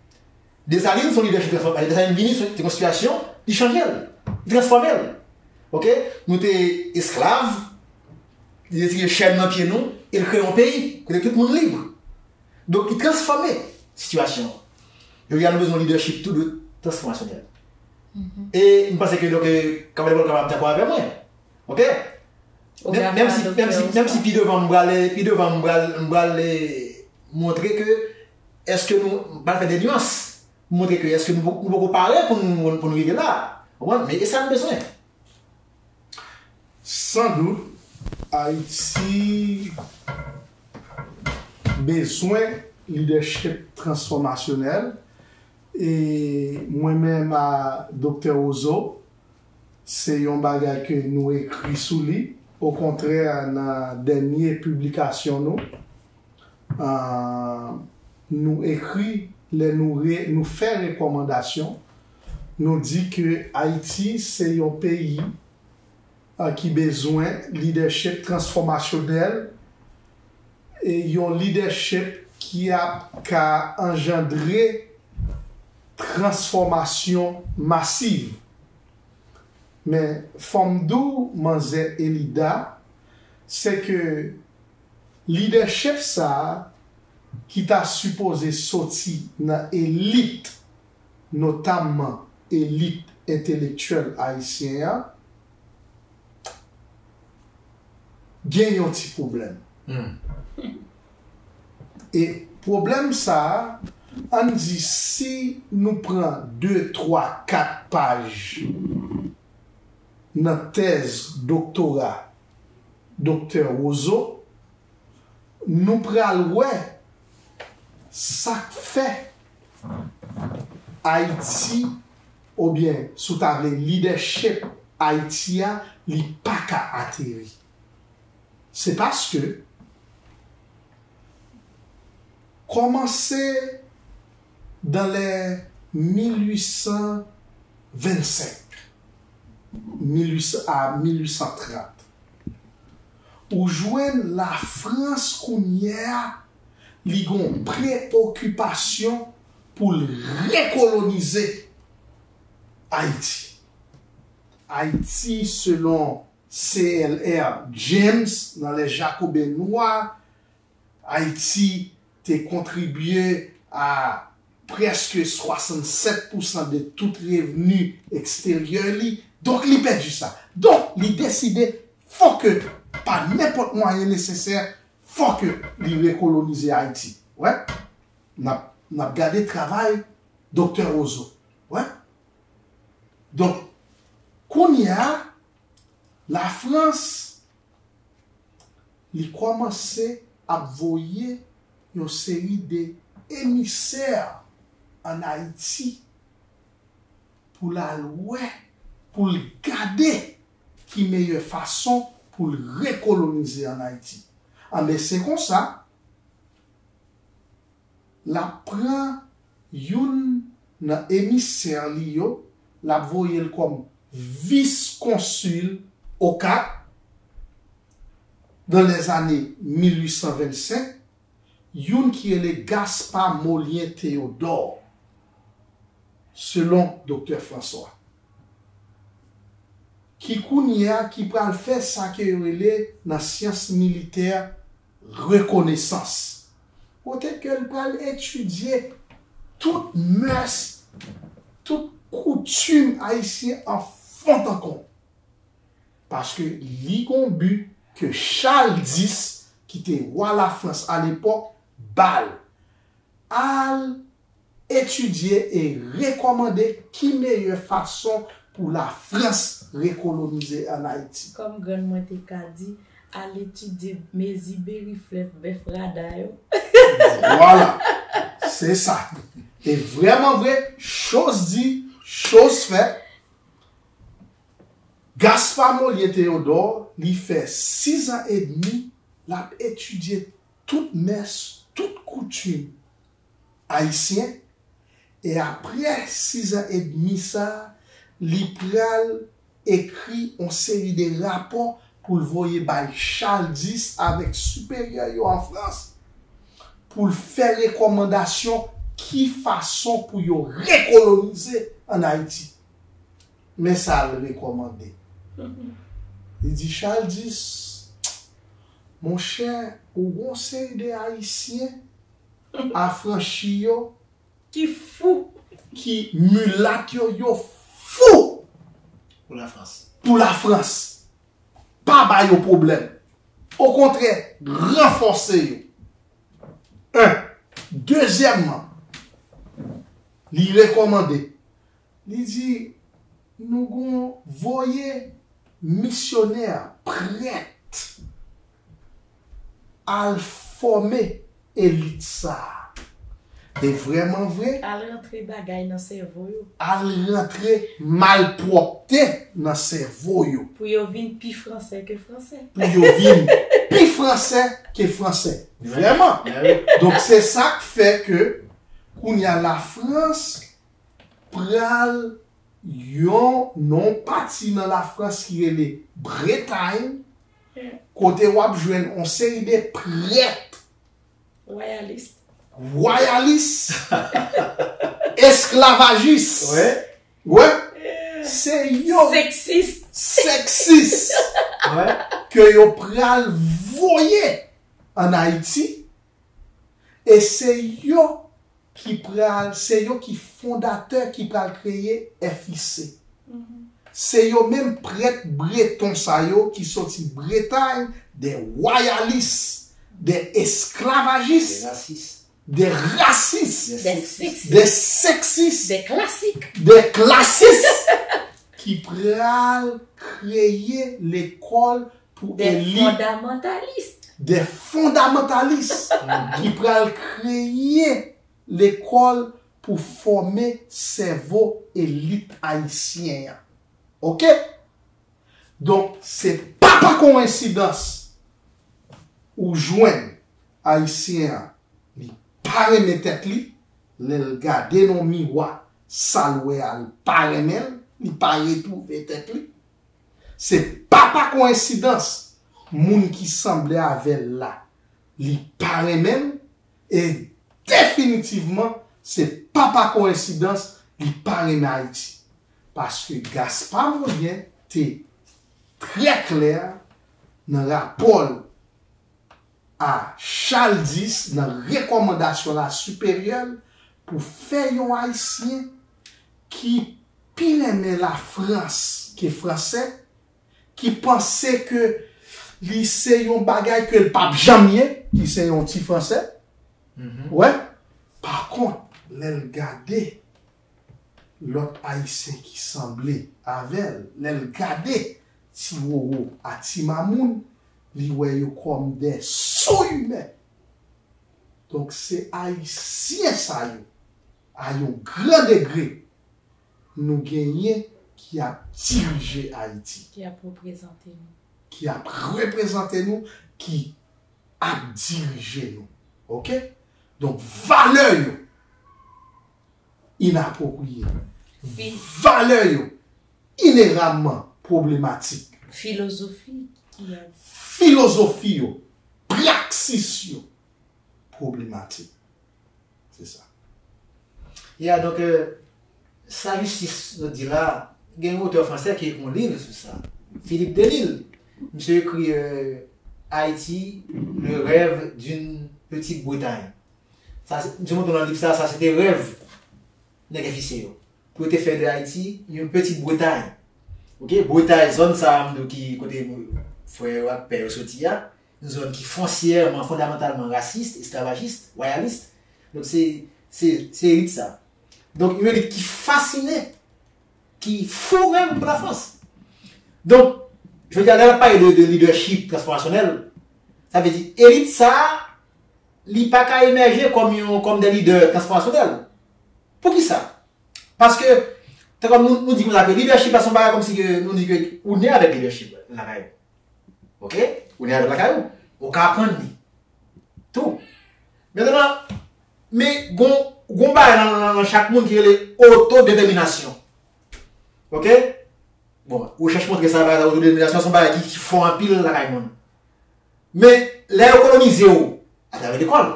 Desalin se yon lidèchip transfòmasyonèl. Desalin vini, se yon sitiyasyon, li chanje l, li transfòme l. Oke? Nou te esklav, li retire chèn nan pye nou e l kreye yon peyi kote tout moun lib. Donk li transfòme sitiyasyon an. Jodi a nou bezwen yon lidèchip tou dwèt transfòmasyonèl. E m panse ke donk Kamade Volkan kapab dakò avè mwen. Oke? Menm si pi devan m pral pi devan m pral m pral montre ke èske nou m pral fè de nyans, montre ke èske nou poko pare pou nou pou nou rive la. Ou konprann? Men e sa n bezwen. San dout, Ayiti bezwen lidèchip transfòmasyonèl. E mwen menm a Doktè Roseau, se yon bagay ke nou ekri sou li. Okontrè, nan dènye piblikasyon nou, nou ekri, lè nou re, nou fè rekòmandasyon, nou di ke Ayiti se yon peyi ki bezwen lidèchip transfòmasyonèl e yon lidèchip ki ap ka anjandre transfòmasyon masiv. Men, fò m di w, manzè Elida, se ke lidèchip sa a, ki ta sipoze soti nan elit, notamman elit entelektyèl ayisyen an, gen yon ti pwoblèm. E pwoblèm sa a, ann di si nou pran de, twa, kat paj nan tèz doktora Doktè Roseau, nou pral wè sa k fè Ayiti, oubyen, si w ta vle, lidèchip Ayiti a, li pa ka ateri. Se paske, kòmanse dans les mil uit san vennsenk, mil uit san, a mil uit san trant, ou jwenn Lafrans kounye a, li gon preokipasyon pou l rekolonize Ayiti. Ayiti, selon C L R James, dans Les Jacobins Noirs, Ayiti te kontribye a prèske swasannsèt pousan de tout revni eksteryè li. Donk, li pèdi sa. Donk, li deside, fò ke, pa nenpòt mwayen nesesè, fò ke li rekolonize Ayiti. Wè, n ap, n ap gade travay Doktè Roseau. Wè. Donk, kounye a, Lafrans, li kòmanse ap voye yon seri de emisè ann Ayiti pou l al wè, pou l gade ki meyè fason pou l rekolonize ann Ayiti. Anben, se konsa, l ap pran youn nan emisè li yo, l ap voye l kòm vis konsil o Kap dans les années mil uit san vennsenk, youn ki rele Gaspard Molien Théodore, selon Doktè François, ki kounye a ki pral fè sa ke yo rele nan syans militè rekonesans. Kote ke l pral etidye tout mès, tout koutim ayisyen an fon an konb. Paske li gon bi ke Chal dis, ki te wa Lafrans alepòk, ba l. Al etidye e rekòmande ki meyè fason pou Lafrans rekolonize ann Ayiti. Kòm grann mwen te ka di, al etidye mezi beri flèf bèf rada yo. Vwala, se sa. E vrèman vre, choz di, choz fèt. Gaspard Molien Théodore, li fè sizan edmi, l ap etidye tout mès, tout koutim ayisyen, e aprè sizan edmi sa, li pral ekri yon seri de rapò pou l voye bay Chal dis avèk siperyè yo an Frans, pou l fè rekòmandasyon ki fason pou yo rekolonize ann Ayiti. Men sa l rekòmande. Li di, Chal dis, monchè, ou gon seri de Ayisyen afranchi yo, ki fou, ki milat yo, yo fou pou Lafrans. Pou Lafrans. Pa ba yo pwoblèm. Okontrè, ranfòse yo. En. Dezyèmman, li rekòmande, li di, nou gon voye misyonè, prèt, al fòme elit sa a. E vrèman vre, al rantre bagay nan sèvo yo. Al rantre malpwòpte nan sèvo yo. Pou yo vin pi fransè ke fransè. Pou yo vin pi fransè ke fransè. Vrèman. Donk, se sa k fè ke kounye a Lafrans pral yon, nan yon pati nan Lafrans ki rele Bretay, kote w ap jwenn yon seri de prèt Wayalis. Wayalis, esklavajis. Wè. Wè. Se yo. Seksis. Seksis. Wè. Ke yo pral voye ann Ayiti. E se yo ki pral, se yo ki fondatè ki pral kreye F I C. Se yo menm prèt breton sa yo ki soti Bretay, de wayalis, de esklavajis, de rasis, de seksis, de klasis, de klasis ki pral kreye lekòl pou elit, de fondamantalis ki pral kreye lekòl pou fòme sèvo elit ayisyen an. Oke? Donk, se pa pa kowensidans ou jwenn ayisyen an, li pa renmen tèt li, lè l gade nan miwa, sa l wè a, l pa renmen l, li pa retwouve tèt li. Se pa pa kowensidans, moun ki sanble avè l la, li pa renmen l, e definitivman, se pa pa kowensidans, li pa renmen Ayiti. Paske Gaspard Mollien te trè klè nan rapò l a Chaldis nan rekòmandasyon la siperyè l pou fè yon Ayisyen ki pi renmen Lafrans ke fransè, ki panse ke li se yon bagay ke l p ap janm ye, ki se yon ti fransè. Wè, pa kont, lè l gade lòt Ayisyen ki sanble avè l, lè l gade Ti Roro a Ti Mamoun, li wè yo kòm de sou-imen. Donk, se Ayisyen sa yo, a yon gran degre, nou genyen ki ap dirije Ayiti. Ki ap reprezante nou. Ki ap reprezante nou, ki ap dirije nou. Oke? Donk, valè yo inapwopriye. Valè yo inerabman pwoblematik. Filozofi ki ap... Filozofi yo, praksis yo pwoblematik. Se sa. Ya, donk, euh, sa Jistis nou di la, gen yon otè fransè ki ekri yon liv sou sa. Philippe Delisle, misye ekri, euh, Haïti, le rêve d'une petite Bretagne. Sa, se- misye montre nan liv sa, sa se te rèv nèg F I C yo. Pou yo te fè de Ayiti yon Petit Bretagne. Oke, Bretay, zòn sa a, m di w ki kote frè yo ak pè yo soti a, yon zòn ki fonsyèman, fondamantalman rasis, esklavajis, wayalis. Donk, se, se, se elit sa. Donk, yon elit ki fasinen, ki fou menm pou Lafrans. Donk, jodi a, lè n ap pale de, de lidèchip transfòmasyonèl, sa vle di, elit sa a, li pa ka emèje kòm yon, kòm de lidè transfòmasyonèl. Poukisa? Paske, tankou nou, nou di konsa ke lidèchip la se yon bagay kòmsi ke nou di ke ou ne avèk lidèchip lakay ou. Oke? Ou ne avèk lakay ou. Ou ka aprann li. Tou. Mentnan, men gon, gon bagay nan, nan, nan chak moun ki rele otodetèminasyon. Oke? Bon, rechèch montre sa, bagay otodetèminasyon se yon bagay ki, ki fò anpil lakay moun. Men, lè yo kolonize w atravè lekòl,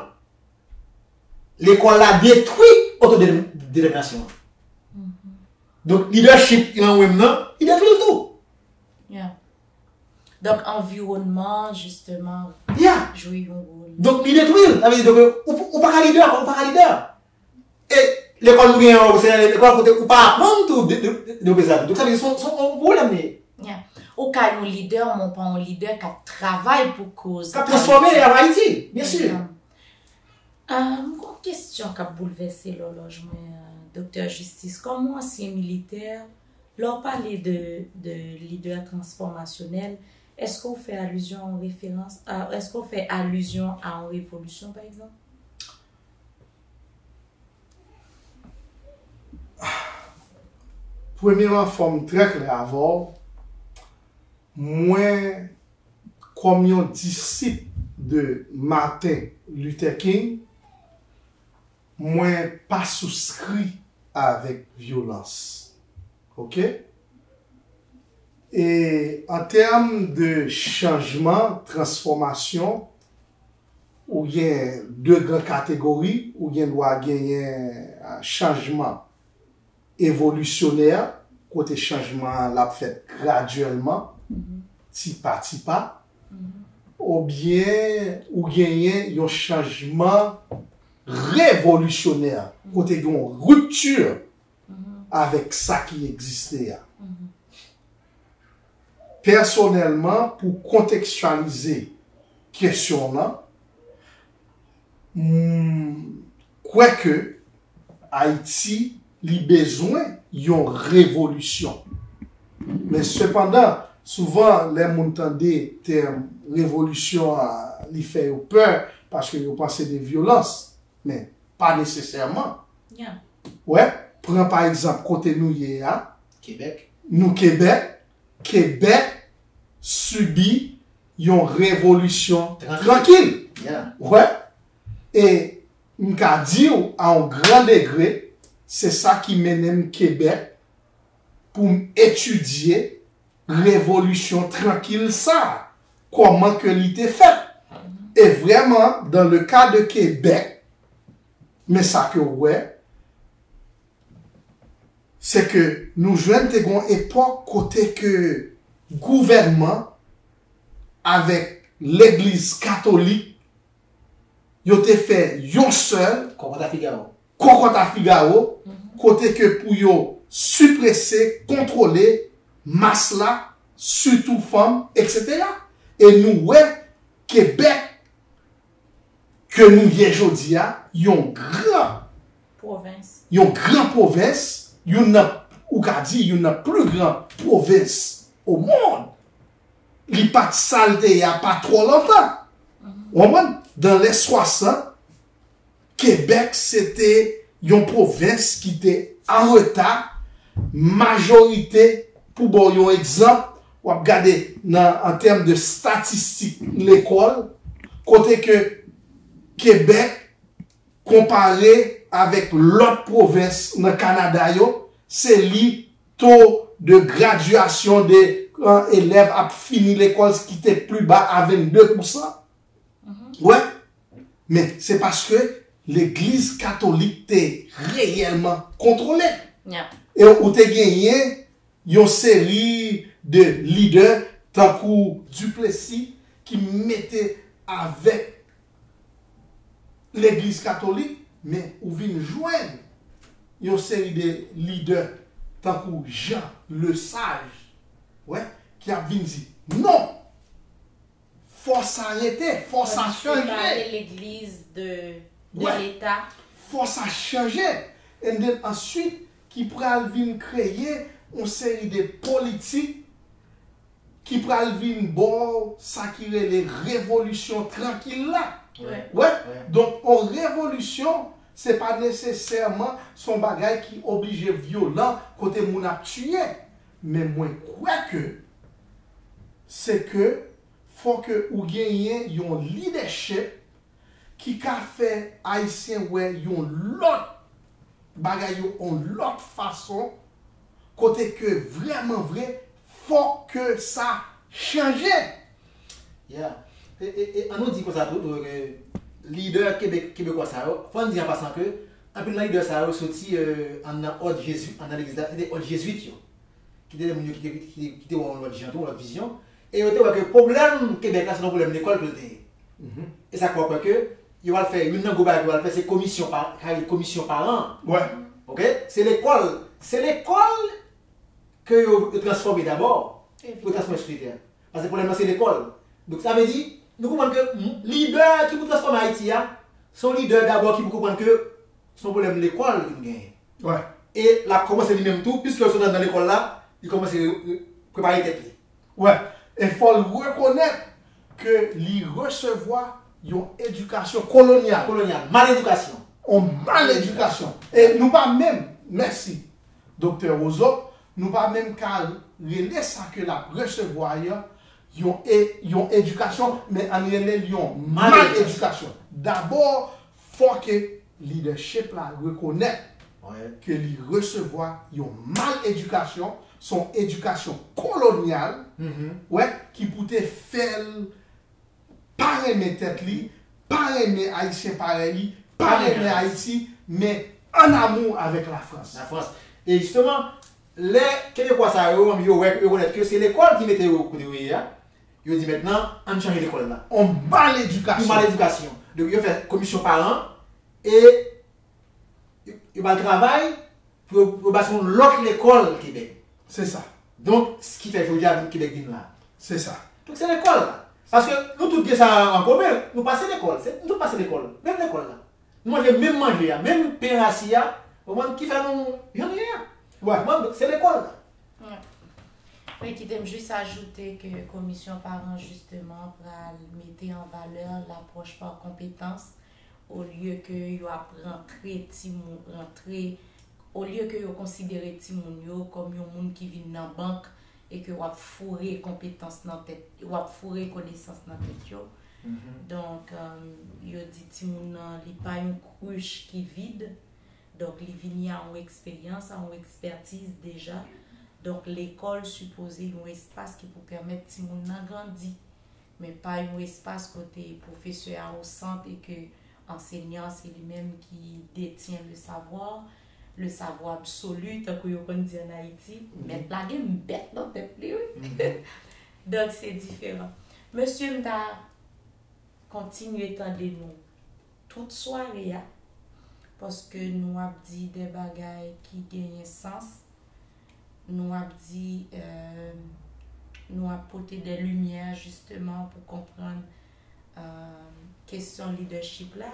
lekòl la detwi otodetèminasyon an. Donk, lidèchip ki nan ou menm nan, li detwi l tou. Yeah. Donk, anviwònman an, jisteman, yeah, jwe yon wòl. Donk, li detwi l. Sa vle di, donk, ou, ou pa ka lidè, ou pa ka lidè. E lekòl nou genyen an, se lekòl kote ou pa aprann tou de, de, de, de sa tou. Donk, sa vle di, se yon, se yon pwoblèm li ye. Yeah. Ou ka yon lidè, men ou pa yon lidè k ap travay pou koz Ayiti. K ap transfòme Ayiti, byen si. Egzanp. Ah, m gon kesyon k ap boulvèse lòlòj mwen, Doktè Jistis. Kòm yon ansyen militè, lè w pale de, de lidè transfòmasyonèl, èske w fè alizyon a yon referans, a, èske w fè alizyon a yon revolisyon, pa egzanp? Premyeman, fò m trè klè avè w. Mwen, kòm yon disip de Martin Luther King, mwen pa souskri avèk vyolans. Oke? E an tèm de chanjman, transfòmasyon, Ou gen de gran kategori, ou gen dwa genyen chanjman evolisyonè, kote chanjman an l ap fèt gradyèlman, ti pa ti pa, oubyen ou genyen yon chanjman revolisyonè, kote gen yon ripti avèk sa ki egziste a. Pèsonèlman, pou kontekstyalize kesyon w lan, m kwè ke Ayiti, li bezwen yon revolisyon. Men sepandan, souvan, lè moun tande tèm revolisyon a, li fè yo pè, paske yo panse de vyolans. Men pa nesesèman. Wè, pran pa egzanp kote nou ye a. Kebèk. Nou Kebèk. Kebèk sibi yon revolisyon trankil. Wè. E m ka di w, a yon gran degre, se sa ki mennen m Kebèk pou m etidye revolisyon trankil sa a, kòman ke li te fèt. E vrèman, dans le cas de Québec, men sa ke w wè, se ke nou jwenn te gon epòk kote ke gouvènman avèk legliz katolik, yo te fè yon sèl, Kòkòt a Figawo. Kòkòt a Figawo, kote ke pou yo siprese, kontwole mas la, sitou fanm, etsetera. E nou wè Kebèk ke nou ye jodi a, yon gran, pwovens, yon gran pwovens, youn nan, ou ka di, youn nan pli gran pwovens o mond. Li pa t sa l te ye a pa twò lontan. Ou konprann? Dans les swasant, Kebèk se te yon pwovens ki te an reta. Majorite, pou ba w yon egzanp, w ap gade nan, an tèm de statistik lekòl, kote ke Kebèk, konpare avèk lòt pwovens nan Kanada yo, se li to de gradyasyon de, eh, elèv ap fini lekòl ki te pli ba a vennde pousan. Wè, men se paske legliz katolik te reyèlman kontwole. E ou te genyen yon seri de lidè tankou Duplessis ki mete avèk legliz katolik, men ou vin jwenn yon seri de lidè tankou Jean Lesage, wè, ki ap vin di, non, fò sa rete, fò sa chanje. Separe legliz de, de Leta. Fò sa chanje. And then answit, ki pral vin kreye yon seri de politik ki pral vin ba w sa ki rele revolisyon trankil la. Wè. Donk, yon revolisyon, se pa nesesèman se yon bagay ki oblije vyolan, kote moun ap tiye. Men mwen kwè ke se ke fò ke ou genyen yon lidèchip ki ka fè Ayisyen wè yon lòt bagay yo yon lòt fason, kote ke vrèman vre, fò ke sa chanje. Yeah. E, e, e, ann nou di konsa tou, euh, lidè Kebek, Kebekwa sa yo, fò n di an pasan ke anpil nan lidè sa yo soti, euh, anndan òd Jezi, anndan legliz la, se te òd Jezwit yo. Ki te de moun yo ki te, ki te, ki te wè yon lòt jan tou, yon lòt vizyon. E yo te wè ke pwoblèm Kebèk la, se yon pwoblèm lekòl ke l te ye. E sa k fè w kwè ke yo al fè, youn nan gwo bagay ke yo al fè, se komisyon pa, sa yo rele komisyon paran an. Oke? Se lekòl, se lekòl ke yo, yo transfòme dabò, pou yo transfòme sosyete a. Paske pwoblèm nan se lekòl. Donk sa vle di, nou konprann ke m-, lidè ki pou transfòme Ayiti a, se yon lidè dabò ki pou konprann ke se yon pwoblèm lekòl ke nou genyen. E l ap kòmanse li menm tou, piske l sot anndan lekòl la, li kòmanse re-, re-, prepare tèt li. Wè, e fò l rekonèt ke li resevwa yon edikasyon kolonyal. Kolonyal, mal edikasyon. Yon mal edikasyon. E nou pa menm, mèsi, Doktè Rozo, nou pa menm ka rele sa ke l ap resevwa a yon, e, yon edikasyon, men ann rele l yon mal edikasyon. Dabò, fò ke lidèchip la rekonèt ke li resevwa yon mal edikasyon, se yon edikasyon kolonyal, wè, ki pou te fè l pa renmen tèt li, pa renmen Ayisyen parèy li, pa renmen Ayiti, men an amou avèk Lafrans. Lafrans. E jisteman, lè Kebekwa sa yo, yo wè, yo rekonèt ke se lekòl ki mete yo kote yo ye a, yo di mentnan, ann chanje lekòl la. On mal edikasyon. On mal edikasyon. Donk, yo fè komisyon paran e yo, yo ba l travay pou yo, pou yo ba se yon lòt lekòl Kebèk. Se sa. Donk, s ki fè jodi a vin Kebèk vin la. Se sa. Donk, se lekòl la. Paske nou tout gen sa an komen, nou pase lekòl. Se, nou tout pase lekòl. Menm lekòl la. Nou manje menm manje a, menm pen rasi a, ou konprann ki fè nou jan nou ye a. Wè. Bon, se lekòl la. Wi. Men kite m jis ajoute ke komisyon paran jisteman pral mete an valè lapwòch pa konpetans, olye ke yo ap rantre timoun, rantre, olye ke yo konsidere timoun yo kòm yon moun ki vin nan bank e ke w ap foure konpetans nan tèt, w ap foure konesans nan tèt yo. Donk, um, yo di timoun nan, li pa yon kwich ki vid. Donk, li vini a yon eksperyans, a yon ekspètiz deja. Donk, lekòl sipoze yon espas ki pou pèmèt timoun nan grandi. Men pa yon espas kote pwofesè a o sant e ke ansenyan se li menm ki detyen le savoir, le savoir absolu, tankou yo konn di ann Ayiti. Mèt la gen bèt nan tèt li, wi. Donk, se diferan. Mesye, m ta kontinye tande nou tout sware a, paske nou ap di de bagay ki genyen sans, nou ap di, euh, nou ap pote de limyè jisteman pou konprann, euh, kesyon lidèchip la,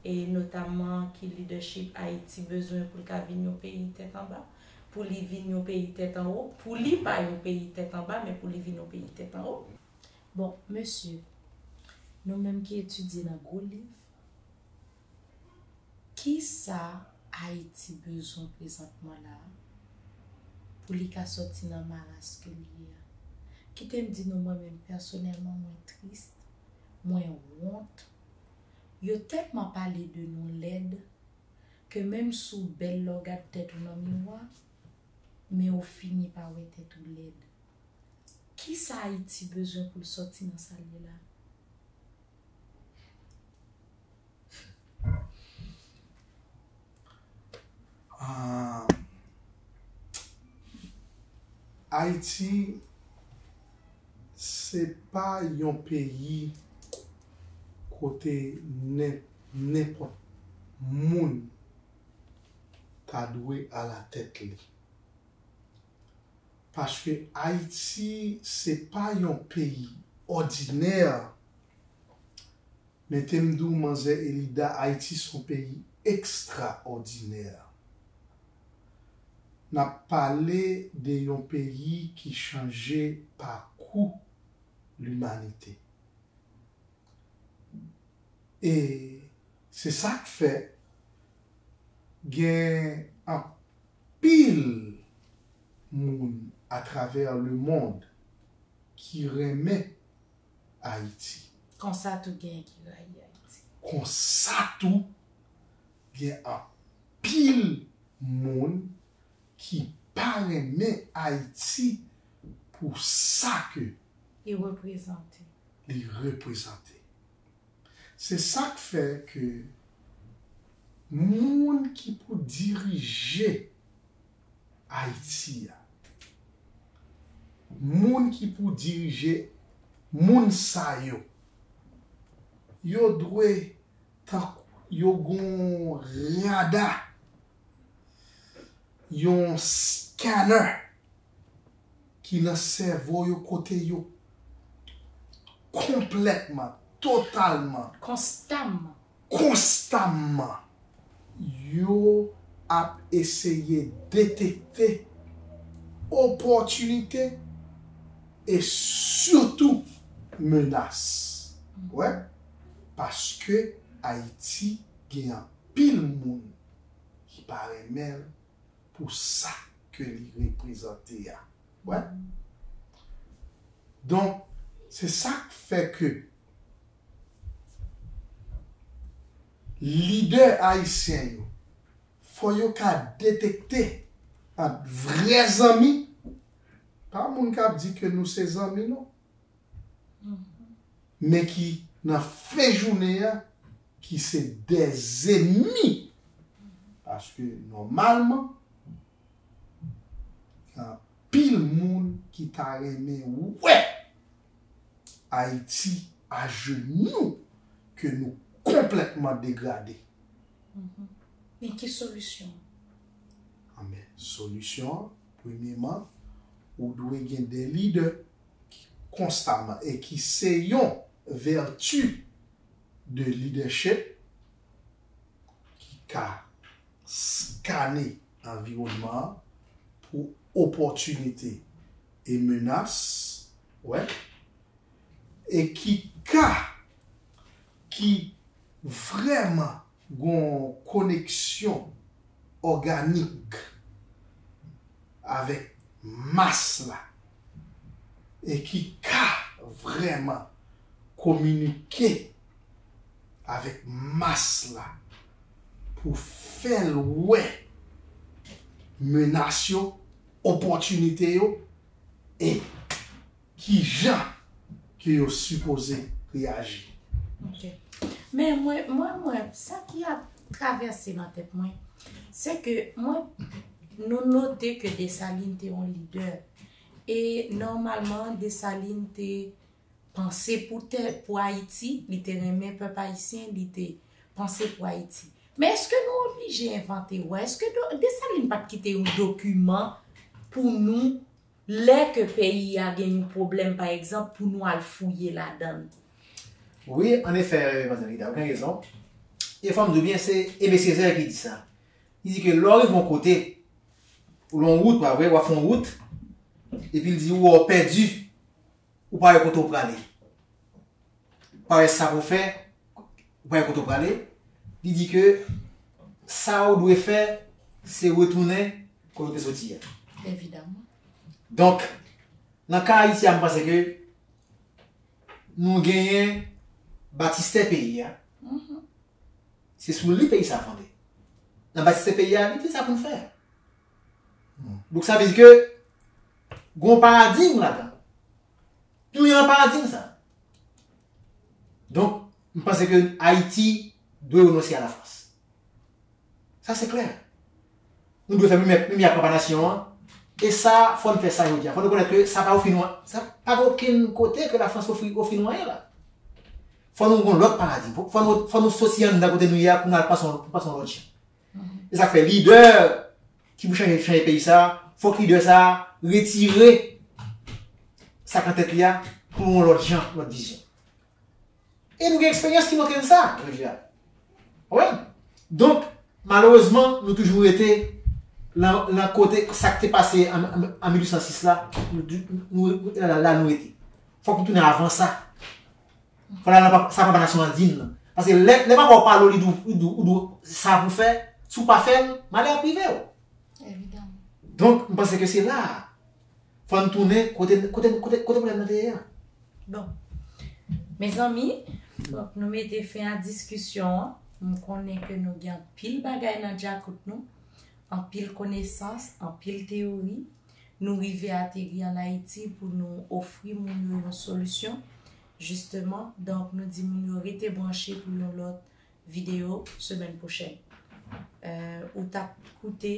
e notamman ki lidèchip Ayiti bezwen pou l ka vin yon peyi tèt anba, pou li vin yon peyi tèt anwo, pou li pa yon peyi tèt anba, men pou li vin yon peyi tèt anwo. Bon, mesye, nou menm ki etidye nan gwo liv, kisa Ayiti bezwen prezantman la a pou li ka sòti nan maras ke li ye a? Kite m di nou, mwen menm pèsonèlman, mwen tris, mwen wont. Yo tèlman pale de nou lèd ke menm si w bèl lè w gad tèt ou nan miwa, men ou fini pa wè tèt ou lèd. Kisa Ayiti bezwen pou l sòti nan sa l ye la? Ah, Ayiti se pa yon peyi kote nen-, nenpòt moun ta dwe alatèt li. Paske Ayiti se pa yon peyi òdinè. Mete m di w, manzè Elida, Ayiti se yon peyi ekstraòdinè. N ap pale de yon peyi ki chanje pakou limanite. E se sa k fè gen anpil moun atravè lemonn ki renmen Ayiti. Konsa tou gen ki rayi Ayiti. Konsa tou gen anpil moun ki pa renmen Ayiti pou sa ke li reprezante. Li reprezante. Se sa k fè ke moun ki pou dirije Ayiti a, moun ki pou dirije moun sa yo, yo dwe tankou yo gon rada, yon scanner ki nan sèvo yo kote yo konplètman, totalman, konstamman, konstamman, yo ap eseye detekte opòtinite e sitou menas. Wè, paske Ayiti gen anpil moun ki pa renmen l pou sa ke li reprezante a. Wè? Donk, se sa k fè ke lidè ayisyen yo, fò yo ka detekte ant vrè zanmi, pa moun k ap di ke nou se zanmi, non. Men ki nan fen jounen an, ki se dèzenmi. Paske nòmalman, gen anpil moun ki ta renmen wè Ayiti ajenou, ke nou konplètman degrade. Men ki solisyon? Anben, solisyon an, premyeman, ou dwe gen de lidè ki konstaman e ki se yon vèti de lidèchip ki ka skane anviwònman an pou opòtinite e menas, wè, e ki ka, ki vrèman gon koneksyon òganik avèk mas la e ki ka vrèman kominike avèk mas la pou fè l wè menas yo, opòtinite yo e kijan ke yo sipoze reyaji. Ok. Men mwen, mwen, mwen, sa ki ap travèse nan tèt mwen, se ke mwen, nou note ke Desalin te yon lidè. E nòmalman, Desalin te panse pou tè, pou Ayiti, li te renmen pèp ayisyen, li te panse pou Ayiti. Men èske nou oblije envante wa? Èske Desalin pa t kite yon dokiman pou nou lè ke peyi a gen yon pwoblèm, pa egzanp, pou nou al fouye ladan l? Wi, annefè, Madam Rita, ou gen rezon. E fò m di w byen, se Aimé Césaire ki di sa. Li di ke lè w rive yon kote, ou lè yon wout, pa vre, w ap fè yon wout, epi l di ou wè w pèdi, ou pa wè kote w prale. Ou pa wè sa pou w fè, ou pa wè kote w prale. Li di ke sa ou dwe fè, se retounen kote w te soti a. Evidaman. Donk, nan ka Ayiti a, m panse ke nou genyen batistè peyi a. Se sou li peyi sa fondé. Nan batistè peyi a, li di sa pou n fè. Donk sa vle di ke gon paradigm ladan. Nou nan paradigm sa. Donk, m panse ke Ayiti dwe renonse a la Frans. Sa se klè. Nou dwe fè limyè ak papa nasyon an. E sa, fò n fè sa jodi a. Fò nou konèt ke sa pa ofri nou, sa pa gen okenn kote ke la Frans ofri, ofri nou anyen la. Fò nou gen yon lòt paradigm. Fò, fò nou, fò nou soti anndan kote nou ye a pou nou al pase yon, pou pase yon lòt jan. E sa k fè lidè ki pou chanje, chanje peyi sa, fòk lidè sa retire sa k nan tèt li a pou yon lòt jan, lòt vizyon. E nou gen eksperyans ki montre n sa, jodi a. Wi. Donk, malerezman, nou toujou rete nan, nan kote sa k te pase an, an, an mil uit san sis la, nou, nou, la, la nou rete. Fòk nou tounen avan sa. Fò la, sa papa nasyon an di n nan. Paske lè, lè papa w pale w, li di w, li di w, li di w sa pou fè, si w pa fè l, malè ap rive w. Evidaman. Donk, m panse ke se la a. Fò n tounen kote, kote, kote, kote pwoblèm nan te ye a. Bon. Mezanmi, fòk nou mete fen a diskisyon an. M konnen ke nou gen anpil bagay nan djakout nou, anpil konesans, anpil teyori. Nou rive ateri ann Ayiti pou nou ofri moun yo yon solisyon, jisteman. Donk, nou di moun yo rete branche pou yon lòt videyo semèn pwochèn. Euh, ou t ap koute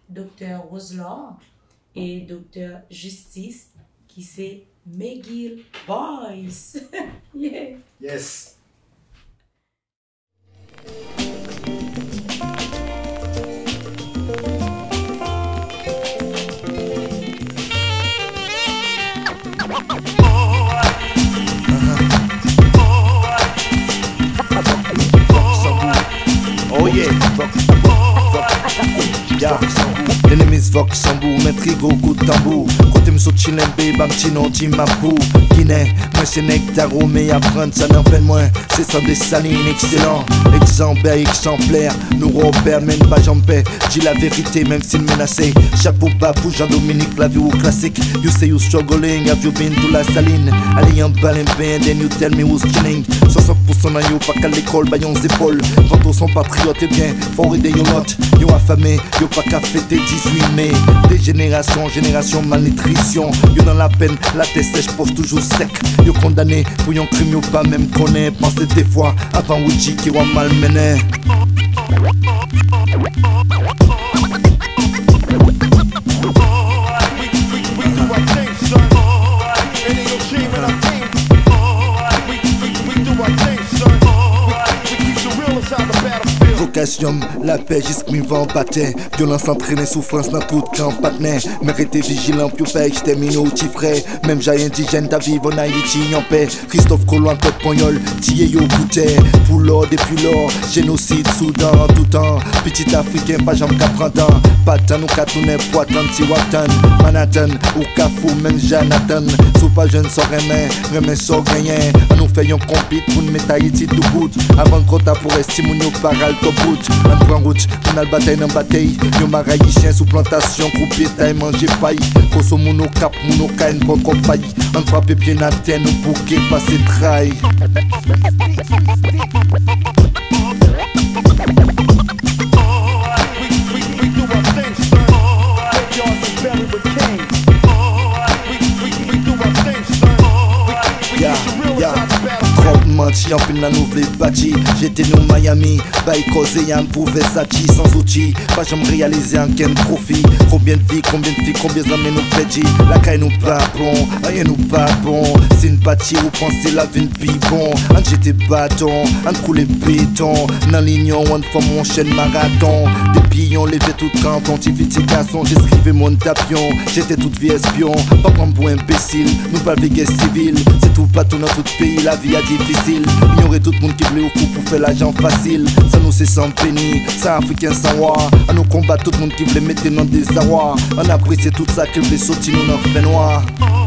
Doktè Roselord e Doktè Justice, ki se McGill Boys. Yeah. Yes. Oh yeah. Yeah. Enemies Vòks Sanbou, mèt Rigo kout tanbou. Kote m sot chillen, babe, m ti non, ti mapou. Ginen, mwen se nèg Dahomey, aprann sa nan venn mwen. Se san Desalin, ekselan. Egzanp, bèl egzanplè. Nou Robert, men pa janm pè. Di laverite, menm si l menase. Chapo ba pou Jean Dominique, lavi ou klasik. You say you struggling, have you been to La Saline? Ale anba lenben, then you tell me who's chilling. Swasant pousan nan yo pa ka lekòl, ba yon zepòl. Vant ou son patriyòt, ebyen, fò w ede yon lòt. Yo afame, yo pa ka fete, di Swime de jenerasyon an jenerasyon malnitrisyon. Yo nan lapenn, latè sèch, pòch toujou sèk. Yo kondane pou yon krim yo pa menm konnen. Panse de fwa avan ou di ke w ap malmennen. Vokasyon m, lapè jis k rive anba tè. Vyolans antrene soufrans nan tout kan patnè. Men rete vijilan pou yo pa ekstèmine w ti frè. Menm jan endijèn ta viv ann Ayiti an pè. Kristòf Kolon ak lòt panyòl tiye yo pou tè. Pou lò depi lò, jenosid sou dan toutan. Pitit afriken pa janm ka pran tan. Pa tann ou ka tounen pou atann si w ap tann. Manhattan ou Kafou menm jan atann. Si w pa jwenn sa w renmen, renmen sa w genyen. Ann nou fè yon konbit pou n met Ayiti doubout. Avan l twò ta pou rès timoun yo pa ral twò bout. Ann pran wout pou n al batay nan batèy. Yon marayisyen sou plantasyon koupe tay manje pay. Koso moun Okap, moun Okay n pran kòb pay. Ann frape pye n atè, nou bouke pase tray. Ya, ya. Twòp manti, anpil nan nou vle pati. Jete nou Miami, bay kòze yam pou Versace. San zouti, pa janm reyalize ankenn pwofi. Konbyen vi, konbyen fi, konbyen zanmi nou pèdi. Lakay nou pa bon, anyen nou pa bon. Si n pati, ou panse l ap vin pi bon? Ann jete baton, ann koule beton. Nan linyon, ann fòm yon chèn maraton. Depi yon leve tout kanton, ti fi, ti gason, jis rive mòn tapyon. Jete tout vye espyon, pa pran m pou enbesil. Nou pral vin gè sivil. Se toupatou nan tout peyi, lavi a difisil. Inyore tout moun ki vle ou fou pou fè lajan fasil. San nou se san beni, san Afriken san wa. Ann nou konbat tout moun ki vle mete n nan dezawa. Ann apresye tout sa ki vle soti nou nan fènwa.